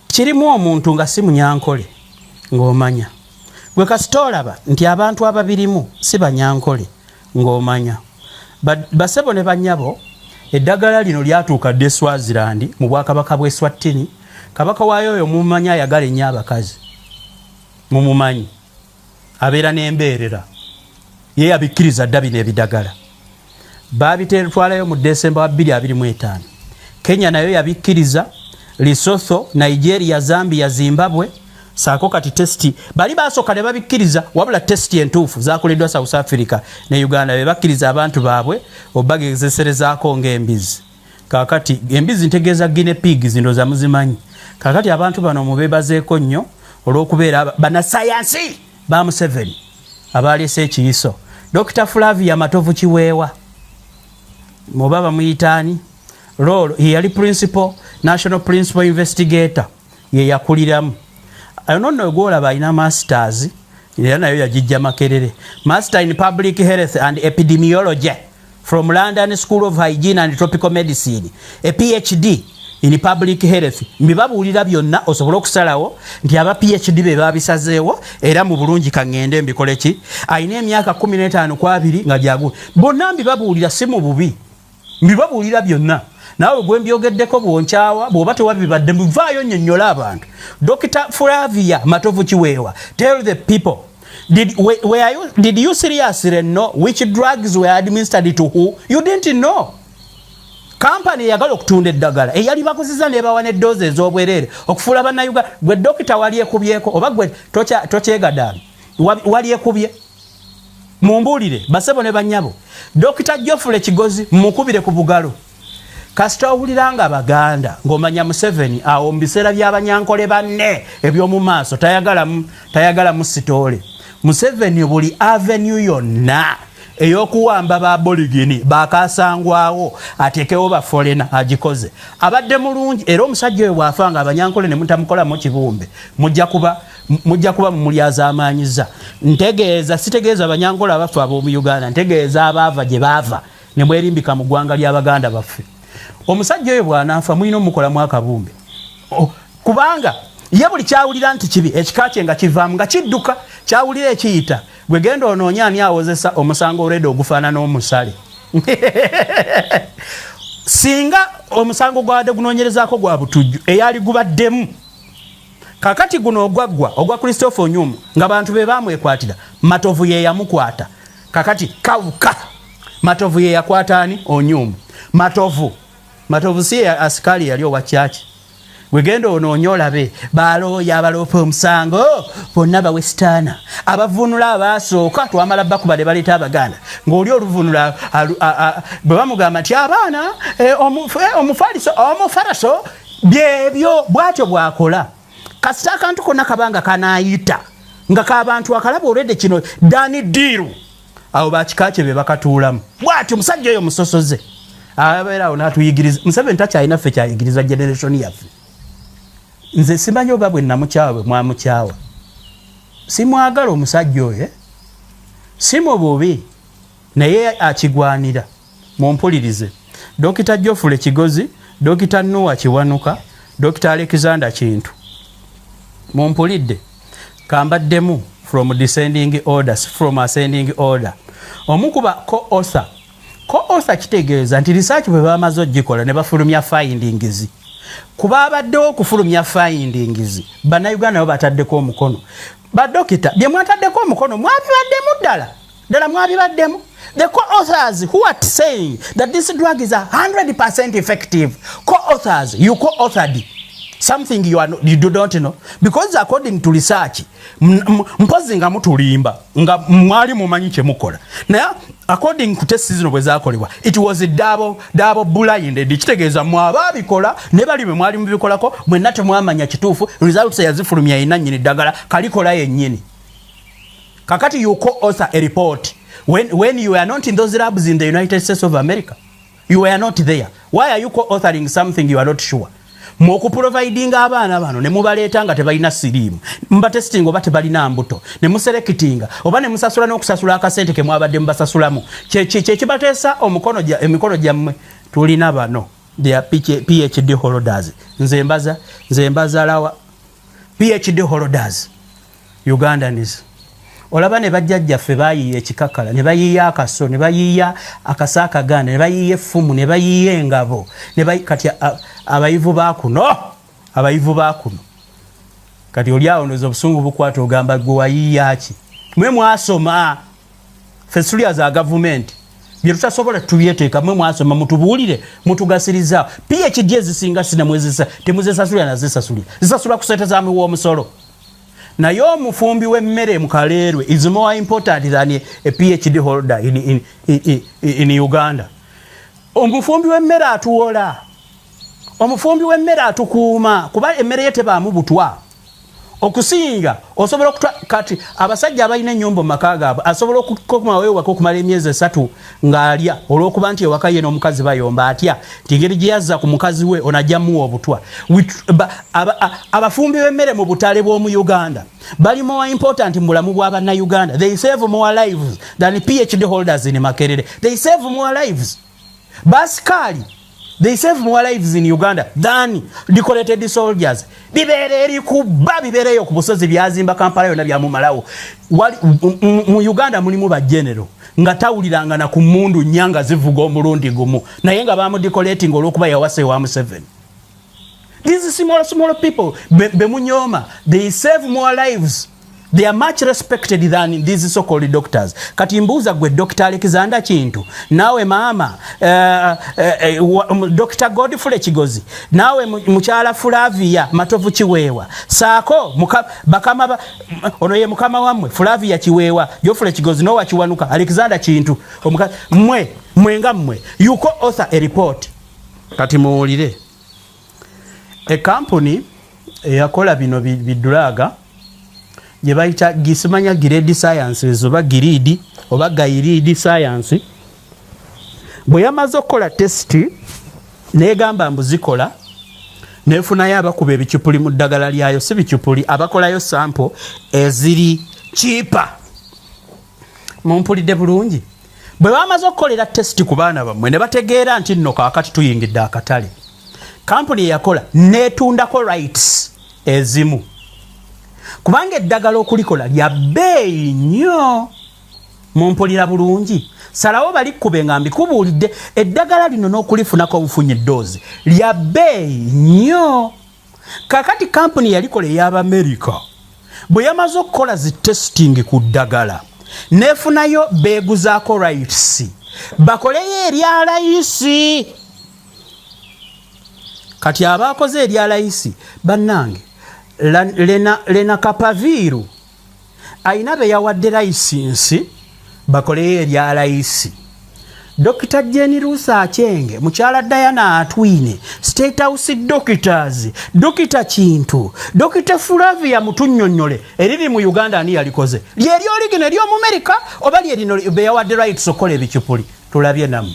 kirimu omuntu nga si munyankole, ng'omanya. Gwe kasita olaba nti abantu ababirimu si banyankole, ng'omanya. Basebo ne bannyabo, eddagala lino lyatuuka dda e Swaziland mu bwakabaka bw'e Swattini. Kabaka waayo oyo mumumanyi, ayagala ennyo abakazi, mumumanyi, abeera n'embeerera. Ye yabikkiriza dda bino ebidagala, babitwalayo mu Desemba wa 2025. Kenya nayo yabikkiriza, Lesotho, Nigeria, Zambia, Zimbabwe saako. Kati test bali basooka ne babikkiriza, wabula test entuufu zakoleddwa South Africa ne Uganda. Be bakkiriza abantu baabwe obagezeserezaako ng'embizi. Kakati embizi ntegeeza guinea pigs, ndowooza muzimanyi. Kakati abantu bano mubeebazeeko nnyo olw'okubeera bannasayansi ba Museveni abaleese ekiyiso. Dr Flavia Matovu Kiweewa, muba bamuyitaani rolo, ye yali principal, national principal investigator, ye yakuliramu. Ayo nonno gwolaba alina masters, era nayo yagijja Makerere, master in public health and epidemiology from London School of Hygiene and Tropical Medicine, a PhD in public health. Mbibabuulira byonna osobole okusalawo nti aba PhD be babisazeewo era mu bulungi. Kaŋŋende mbikole ki? Alina emyaka 15 ku 20 nga gyagu. Bonna mbibabuulira si mu bubi, mbibabuulira byonna. Naawe gwe mbyogeddeko bwonkyawa, bw'oba tewabibadde, muvaayo nnyonnyola abantu. Dr Flavia Matovu Kiweewa, tell the people, did you seriously know which drugs were administered to who? You didn't know. Kampani eyagala okutunda eddagala eyali bakuziza nebawa nedoozi ez'obwereere okufuula bannayuganda. Gwe dokita wali ekubyeko oba gwe tokyegadaami wali ekubye? Mumbuulire, basebo ne bannyabo. Dokita Geoffrey Kigozi, mukubire ku bugalo. Kasita owulira nga Baganda, ng'omanya Museveni awo mu biseera by'abanyankole banne eby'omu maaso tayagalamu sitoole. Museveni buli avenue yonna ey'okuwamba ba Aborigine bakasangwawo ateekewo ba foreigner agikoze. Abadde mulungi era omusajja oyo bw'afa nga abanyankole ne mutamukolamu kibumbe, mujja kuba mumulyazaamaanyiza. Ntegeeza, sitegeeza abanyankole abaffe ab'omu Uganda, ntegeeza abaava gye baava ne mwerimbika mu ggwanga ly'abaganda baffe. Omusajja oyo bw'anaafa mulina omukolamu akabumbe, kubanga ye buli kyawulira nti kibi ekika kye nga kivaamu nga kidduka, kyawulira ekiyita. Gwe genda onoonya ani awozesa omusango olwedde ogufaanana omusale. Singa omusango gwabadde gunoonyerezaako gwa butujju eyali gubaddemu, kakati guno ogwaggwa ogwa Christopher Onyumu nga bantu be bamwekwatira, Matovu ye yamukwata. Kakati kawuka Matovu ye yakwata ani? Onyumu. Matovu, Matovu si ye asikaali yali owa kyaki? Wegenda onoonye olabe balooya abaloopa omusango bonna bawesitaana abavunula abaasooka twamala bakuba ne baleeta Abaganda ng'oli oluvunula bwe bamugamba nti abaana omufaliso omufaraso byebyo bwatyo bwakola. Kasita akantu konna kabanga kanaayita nga kabantu akalaba olwedde kino dani diiru abo bakika kye be bakatuulamu. Bwatyo omusajja oyo musosoze abeera awo n'atuyigiriza. Museveni takyalina ffe kyayigiriza generation yaffe. Nze simanyi oba bwe namukyawa bwe mwamukyawa. Simwagala omusajja oyo, si mu bubi naye akigwanira. Mumpulirize. Dokita Geoffrey Kigozi, Dokita Noah Kiwanuka, Dokita Alexander Kintu, mumpulidde? Kambaddemu from descending orders, from ascending order. Omukuba co-author. Co-author kitegeeza nti research bwe bamaze ogikola ne bafulumya findings, kuba abaddewo okufulumya findings Bannayuganda nabo bataddeko omukono. Badokita, bye mwataddeko omukono mwabibaddemu ddala ddala? Mwabibaddemu? The co-authors who are saying that this drug is 100% effective, co-authors, you co-authored something you, are not, you do not know, because according to research, mpozi nga mutulimba nga mwali mumanyi kyemukola, naye according ku test zino bwe zakolebwa, it was a double blinded. Kitegeeza mwaba abikola ne bali bwe mwali mubikolako mwenna temwamanya kituufu. Results yazifulumya yenna nnyini ddagala kalikola yennyini. Kakati you co-author a report when you were not in those labs in the United States of America. You were not there. Why are you co-authoring something you are not sure? Mwokuprovidinga abaana bano ne mubaleeta nga tebalina siriimu, mubatestinga oba tebalina mbuto, ne muselectinga oba ne musasula n'okusasula akasente ke mwabadde mubasasulamu, kyekibateesa emikono gyammwe. Tulina bano, they are PhD holders. Nze mbazalawa PhD holders Ugandans. Olaba ne bajjajjaffe bayiiya ekikakala, ne bayiiya akaso, ne bayiiya akaso akaganda, ne bayiiya effumu, ne bayiiya engabo. Kati abayivu bakuno, abayivu bakuno, kati oli awo ndoza obusungu bukwata, ogamba gwe wayiiya ki? Mwe mwasoma, ffe tulya za gavumenti, bye tutasobola tubyeteeka. Mwe mwasoma, mutubuulire, mutugasiriza. PhD ezisinga sinamwezisa temuzisasulira, nazisasulira zisasula ku sente za omusolo. Naye omufumbi w'emmere mu Kaleerwe is more important than a PhD holder in Uganda. Omufumbi w'emmere atuwola, omufumbi w'emmere atukuuma kuba emmere ye tebaamu butwa. Okusinga osobola okutwa kati abasajja abalina ennyumba mu maka gaabwe asobola okukomawo ewaka okumala emyezi 3 ng'alya olw'okuba nti ewaka ye n'omukazi bayomba, atya nti engeri gye yazza ku mukazi we ono ajja muwa obutwa. Abafumbi b'emmere mu butale bw'omu Uganda bali more important mu bulamu bw'abannayuganda. They save more lives than PhD holders in Makerere. They save more lives. Basikaali, they save more lives in Uganda than decorated soldiers. Bibeera eri kuba bibeereyo ku busozi byazimba Kampala yonna byamumalawo. Mu Uganda mulimu bagenero nga tawuliranga na ku mundu nnya nga zivuga omulundi gumu, naye nga bamudecorating olw'okuba yawasa ewa Museveni. These small small people bemunyooma, they save more lives. They are much respected than these so called doctors. Kati mbuuza gwe Dr Alexander Kintu, naawe maama Dr Godfrey Kigozi, naawe mukyala Flavia Matovu Kiweewa, saako bakama ono ye mukama wammwe Flavia Kiweewa, Geoffrey Kigozi, Noah Kiwanuka, Alexander Kintu, mmwe mwenga mmwe you co-author a report. Kati muwulire, ekampuni eyakola bino bidulaga gye bayita gisimanya Gilead Sciences oba Gilead oba Gilead Science, bwe yamaze okukola test negamba mbu zikola, nefunayo abakuba ebicupuli mu ddagala lyayo, si bicupuli, abakolayo sample eziri cheaper. Mumpulidde bulungi? Bwe bamaze okukolera test ku baana bammwe ne bategeera nti nno kaakati tuyingidde akatale, kampuni eyakola netundako rights ezimu, kubanga eddagala okulikola lya bbeeyi nnyo. Mumpulira bulungi? Salawo balikkube nga mbikubuulidde. Eddagala lino n'okulifunako obufunyi eddoozi lya bbeeyi nnyo. Kakati kampuni yalikola ey'Abamerika bwe yamaze okukola zi testing ku ddagala, neefunayo beeguzaako rights bakoleyo erya layisi. Kati abakoze erya layisi bannange, Lena Kapaviru ayina be yawadde license bakoleyo erya layisi. Dr Jane Ruth Aceng, mukyala Diana Atwine, State House doctors, Dr Kintu, Dr Flavia, mutunnyonnyole eriri mu Uganda ani yalikoze? Lyeri oligino ery'omumerika oba lyerino be yawadde rights okukola ebicupuli? Tulabye namu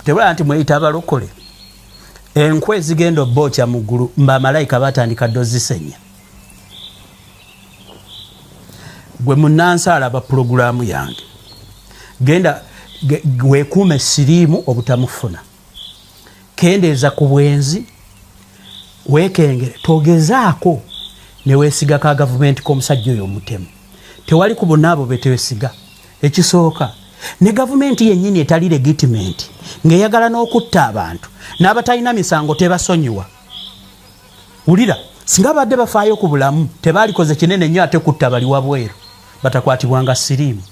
tebulaba nti mweyita abalokole. Enkwe ezigenda obbookya mu ggulu, mbamalayika batandika dde ozisenya. Gwe munansi alaba pulogulaamu yange, genda weekuume siriimu obutamufuna, kendeeza ku bwenzi, weekengere, togezaako neweesiga ka gavumenti k'omusajja oyo omutemu. Tewali ku bonna abo betwesiga. Ekisooka, ne gavumenti yennyini etali legitimate ng'eyagala n'okutta abantu n'abatalina misango tebasonyiwa. Wulira, singa badde bafaayo ku bulamu, tebaalikoze kinene nnyo ate kutta bali wabweru batakwatibwanga siriimu.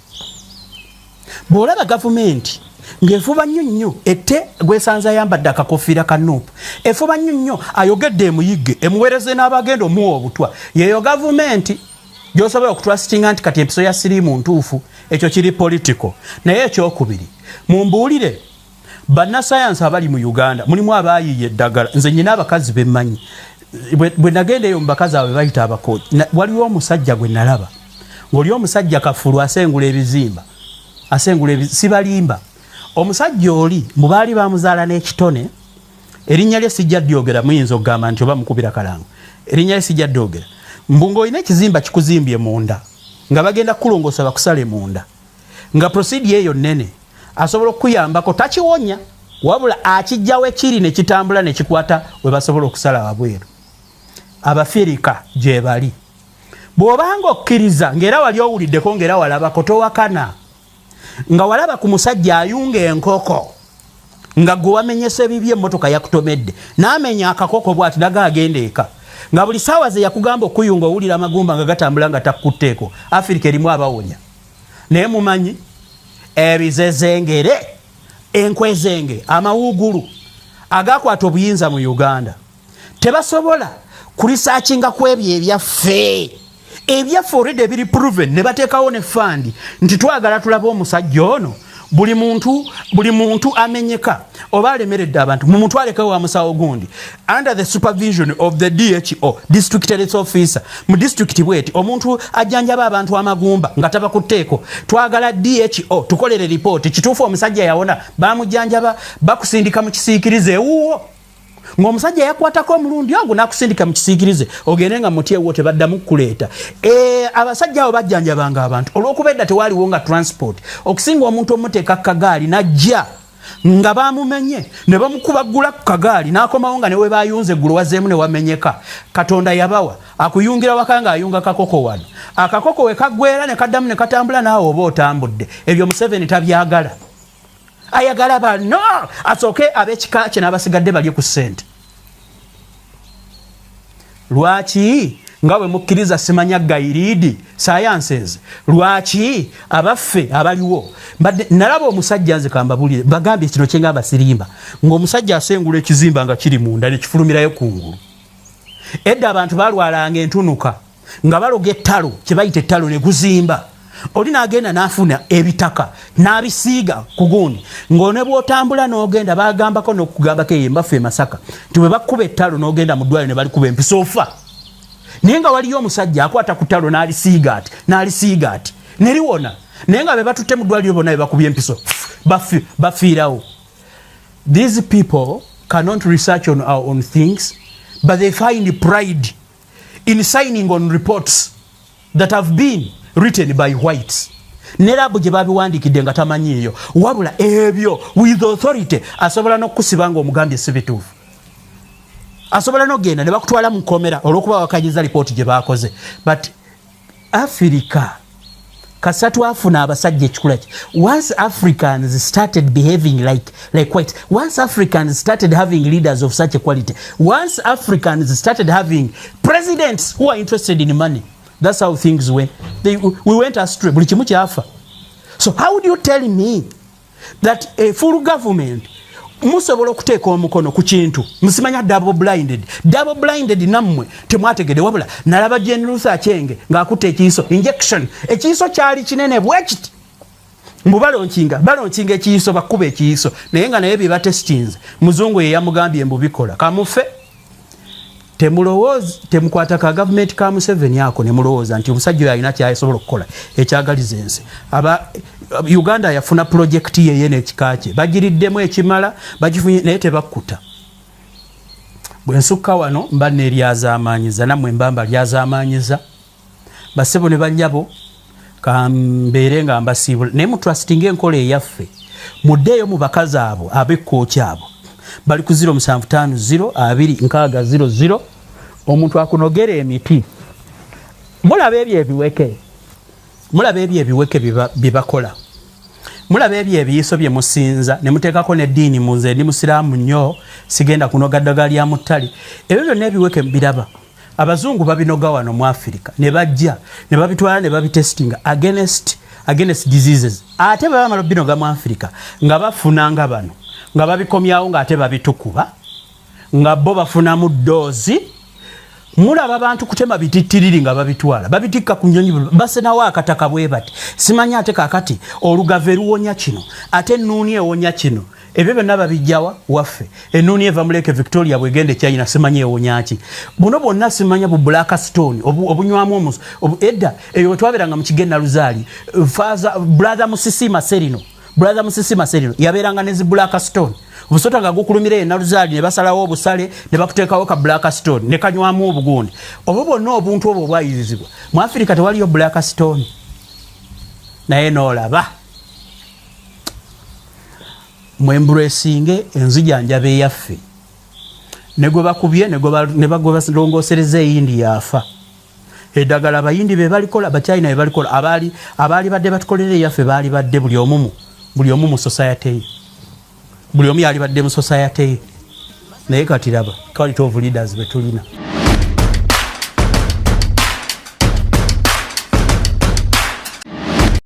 Bw'olaba gavumenti ng'efuba nnyo nnyo ette gwesanze ayambadde akakofiira ka NUP, efuba nnyo nnyo ayogedde emuyigge, emuweereze n'abagenda omuwa obutwa, yeyo gavumenti gyosobola okutrustinga nti kati empiso ya siriimu ntuufu. Ekyo kiri political. Naye ekyokubiri, mumbuulire, bannasayansi abali mu Uganda mulimu abayiiya eddagala. Nze nyina abakazi bemmanyi. Bwe nagenda eyo mu bakazi abo bayita abakooti, waliwo omusajja gwe nalaba ng'oli omusajja kafulu asengula ebizimba, asengula. Sibalimba, omusajja oli mu baali bamuzaala n'ekitone. Erinnya lye sijja dyogera, muyinza okugamba nti oba mukubira kalango. Erinnya lye sijja dyogera. Mbu ng'olina ekizimba kikuzimbye munda, nga bagenda kukulongoosa bakusale munda, nga procedure eyo nnene, asobola okukuyambako. Takiwonya, wabula akijjawo ekiri ne kitambula ne kikwata we basobola okusala wabweru. Abafirika gye bali. Bw'obanga okkiriza ng'era wali owuliddeko, ng'era walabako, towakana nga walaba ku musajja ayunga enkoko, nga gwe wamenyesa ebibye, emmotoka yakutomedde, n'amenya akakoko bw'ati naga agenda eka, nga buli saawa ze yakugamba okuyunga owulira amagumba nga gatambula nga takutteeko. Afirika erimu abawonya, naye mumanyi ebizezengere, enkwezenge, amawugulu agakwata obuyinza mu Uganda tebasobola kuresearchinga ku ebyo ebyaffe, ebyaffe already ebiri proven, ne bateekawo ne fund nti twagala tulabe omusajja ono. Buli muntu, buli muntu amenyeka oba alemeredde abantu, mumutwaleko wa musawo gundi under the supervision of the DHO, district health officer mu district bweti. Omuntu ajjanjaba abantu amagumba nga tabakutteeko, twagala DHO tukolere ripooti. Kituufu omusajja yawona, bamujjanjaba, bakusindika mu kisiikirize ewuwo, ng'omusajja yakwatako omulundi ogwo n'akusindika mu kisiikirize ogende nga muti ewo, tebaddamu kukuleeta. Abasajja abo bajjanjabanga abantu olw'okuba edda tewaaliwo nga transport, okusinga omuntu omuteeka kagaali najja nga bamumenye ne bamukubagula ku kagaali n'akomawo nga ne we bayunze eggulo wazeemu ne wamenyeka. Katonda yabawa akuyungira waka ng'ayunga kakoko wano, akakoko we kaggwera ne kaddamu ne katambula, naawe oba otambudde. Ebyo Museveni tabyagala, ayagala bano asooke ab'ekika kye n'abasigadde balye ku ssente. Lwaki nga bwe mukkiriza simanya Gilead Sciences? Lwaki abaffe abaliwo? Mbadde nalaba omusajja, nze kambabulire, bagambye kino kyengamba sirimba, ng'omusajja asengula ekizimba nga kiri munda nekifulumirayo kungulu. Edda abantu balwalanga entunuka nga baloga ettalo, kye bayita ettalo, ne guzimba. Oli n'agenda n'afuna ebitaka n'abisiiga ku gundi, ng'one bw'otambula n'ogenda bagambako n'okugambako eyo embaffe e Masaka nti bwe bakkuba ettalo n'ogenda mu ddwaliro ne balikuba empiso ofa. Naye nga waliyo omusajja akwata ku ttalo n'alisiiga ati, n'alisiiga ati, ne liwona. Naye nga be batutte mu ddwaliro bonna be bakubye empiso bafiirawo. These people cannot research on our own things, but they find pride in signing on reports that have been written by whites. Ne lab gye babiwandiikidde nga tamanyiiyo, wabula ebyo with authority asobola n'okukusiba nga omugambye si bituufu. Asobola n'okugenda ne bakutwala mu nkomera olw'okuba wakanyiza lipooti gye bakoze. But Africa kasa twafuna abasajja ekikula ki, once Africans started behaving like white, once Africans started having leaders of such a quality, once Africans started having presidents who are interested in money, that's how things went. We went astray. Buli kimu kyafa. So how do you tell me that a full government Musobola okuteeka omukono ku kintu musimanya double blinded. Double blinded nammwe temwategedde. Wabula nalaba Jane Ruth Achenge ng'akutte ekiiso, injection, ekiiso kyali kinene bwe kiti, mbu balonkinga ekiiso, bakuba ekiiso, naye nga naye bye batestinze muzungu ye yamugambye mbu bikola. Kamufe temulowooza, temukwata ka gavumenti ka Museveni ako ne mulowooza nti omusajja oyo alina kyasobola okukola ekyagaliza ensi. Aba Uganda yafuna pulojekiti yeye n'ekika kye, bagiriddemu ekimala, bagifunye, naye tebakkuta. Bwe nsukka wano mba neeryazaamaanyiza, nammwe mba mbalyazaamaanyiza. Basebo ne bannyabo, kambeere nga mbasiibula, naye mutrustinga enkola eyaffe. Muddeeyo mu bakazi abo ab'ekkooki abo bali ku 0750 2 60 00. Omuntu akunogera emiti, mulaba ebyo ebiweke, mulaba ebyo ebiweke bye bakola, mulaba ebyo ebiyiso bye musinza ne muteekako n'eddiini. Mu nze ndi musiraamu nnyo, sigenda kunoga ddagala lya muttale. Ebyo byonna ebiweke biraba abazungu babinoga wano mu Afirika, ne bajja ne babitwala ne babitestinga against diseases. Ate bwe bamala binoga mu Afirika nga bafuna nga bano nga babikomyawo, ng'ate babitukuba nga bo bafunamu doozi. Mulaba bantu kutema bitittiriri nga babitwala, babitikka ku nyonyi, basenawo akataka bwe bati, simanyi ate kakati olugave luwonya kino, ate ennuuni ewonya kino. Ebyo byonna babijjawa waffe. Ennuuni eva mu Lake Victoria, bwegenda ekyayina, simanyi ewonyaki. Buno bwonna simanya bu black stone obunywamu omusu edda eyo wetwabeeranga mu Kigenda Luzaali, Father Brother Musisi Maserino, Brother Musisi Maserino yabeeranga ne zi black stone. Obusota nga gukulumira e Naluzaali, ne basalawo obusale ne bakuteekawo ka black stone ne kanywamu obugundi obwo bwonna. Obuntu obwo obwayirizibwa mu Afirika, tewaliyo black stone. Naye noolaba mwembracinge enzijanjaba eyaffe. Ne gwe bakubye ne bagwe balongosereza eyindi yafa. Eddagala abayindi be balikola, bachina be balikola, abaali badde batukolera eyaffe baali badde buli omu mu society ye, buli omu yali badde mu society ye. Naye kati laba quality of leaders be tulina.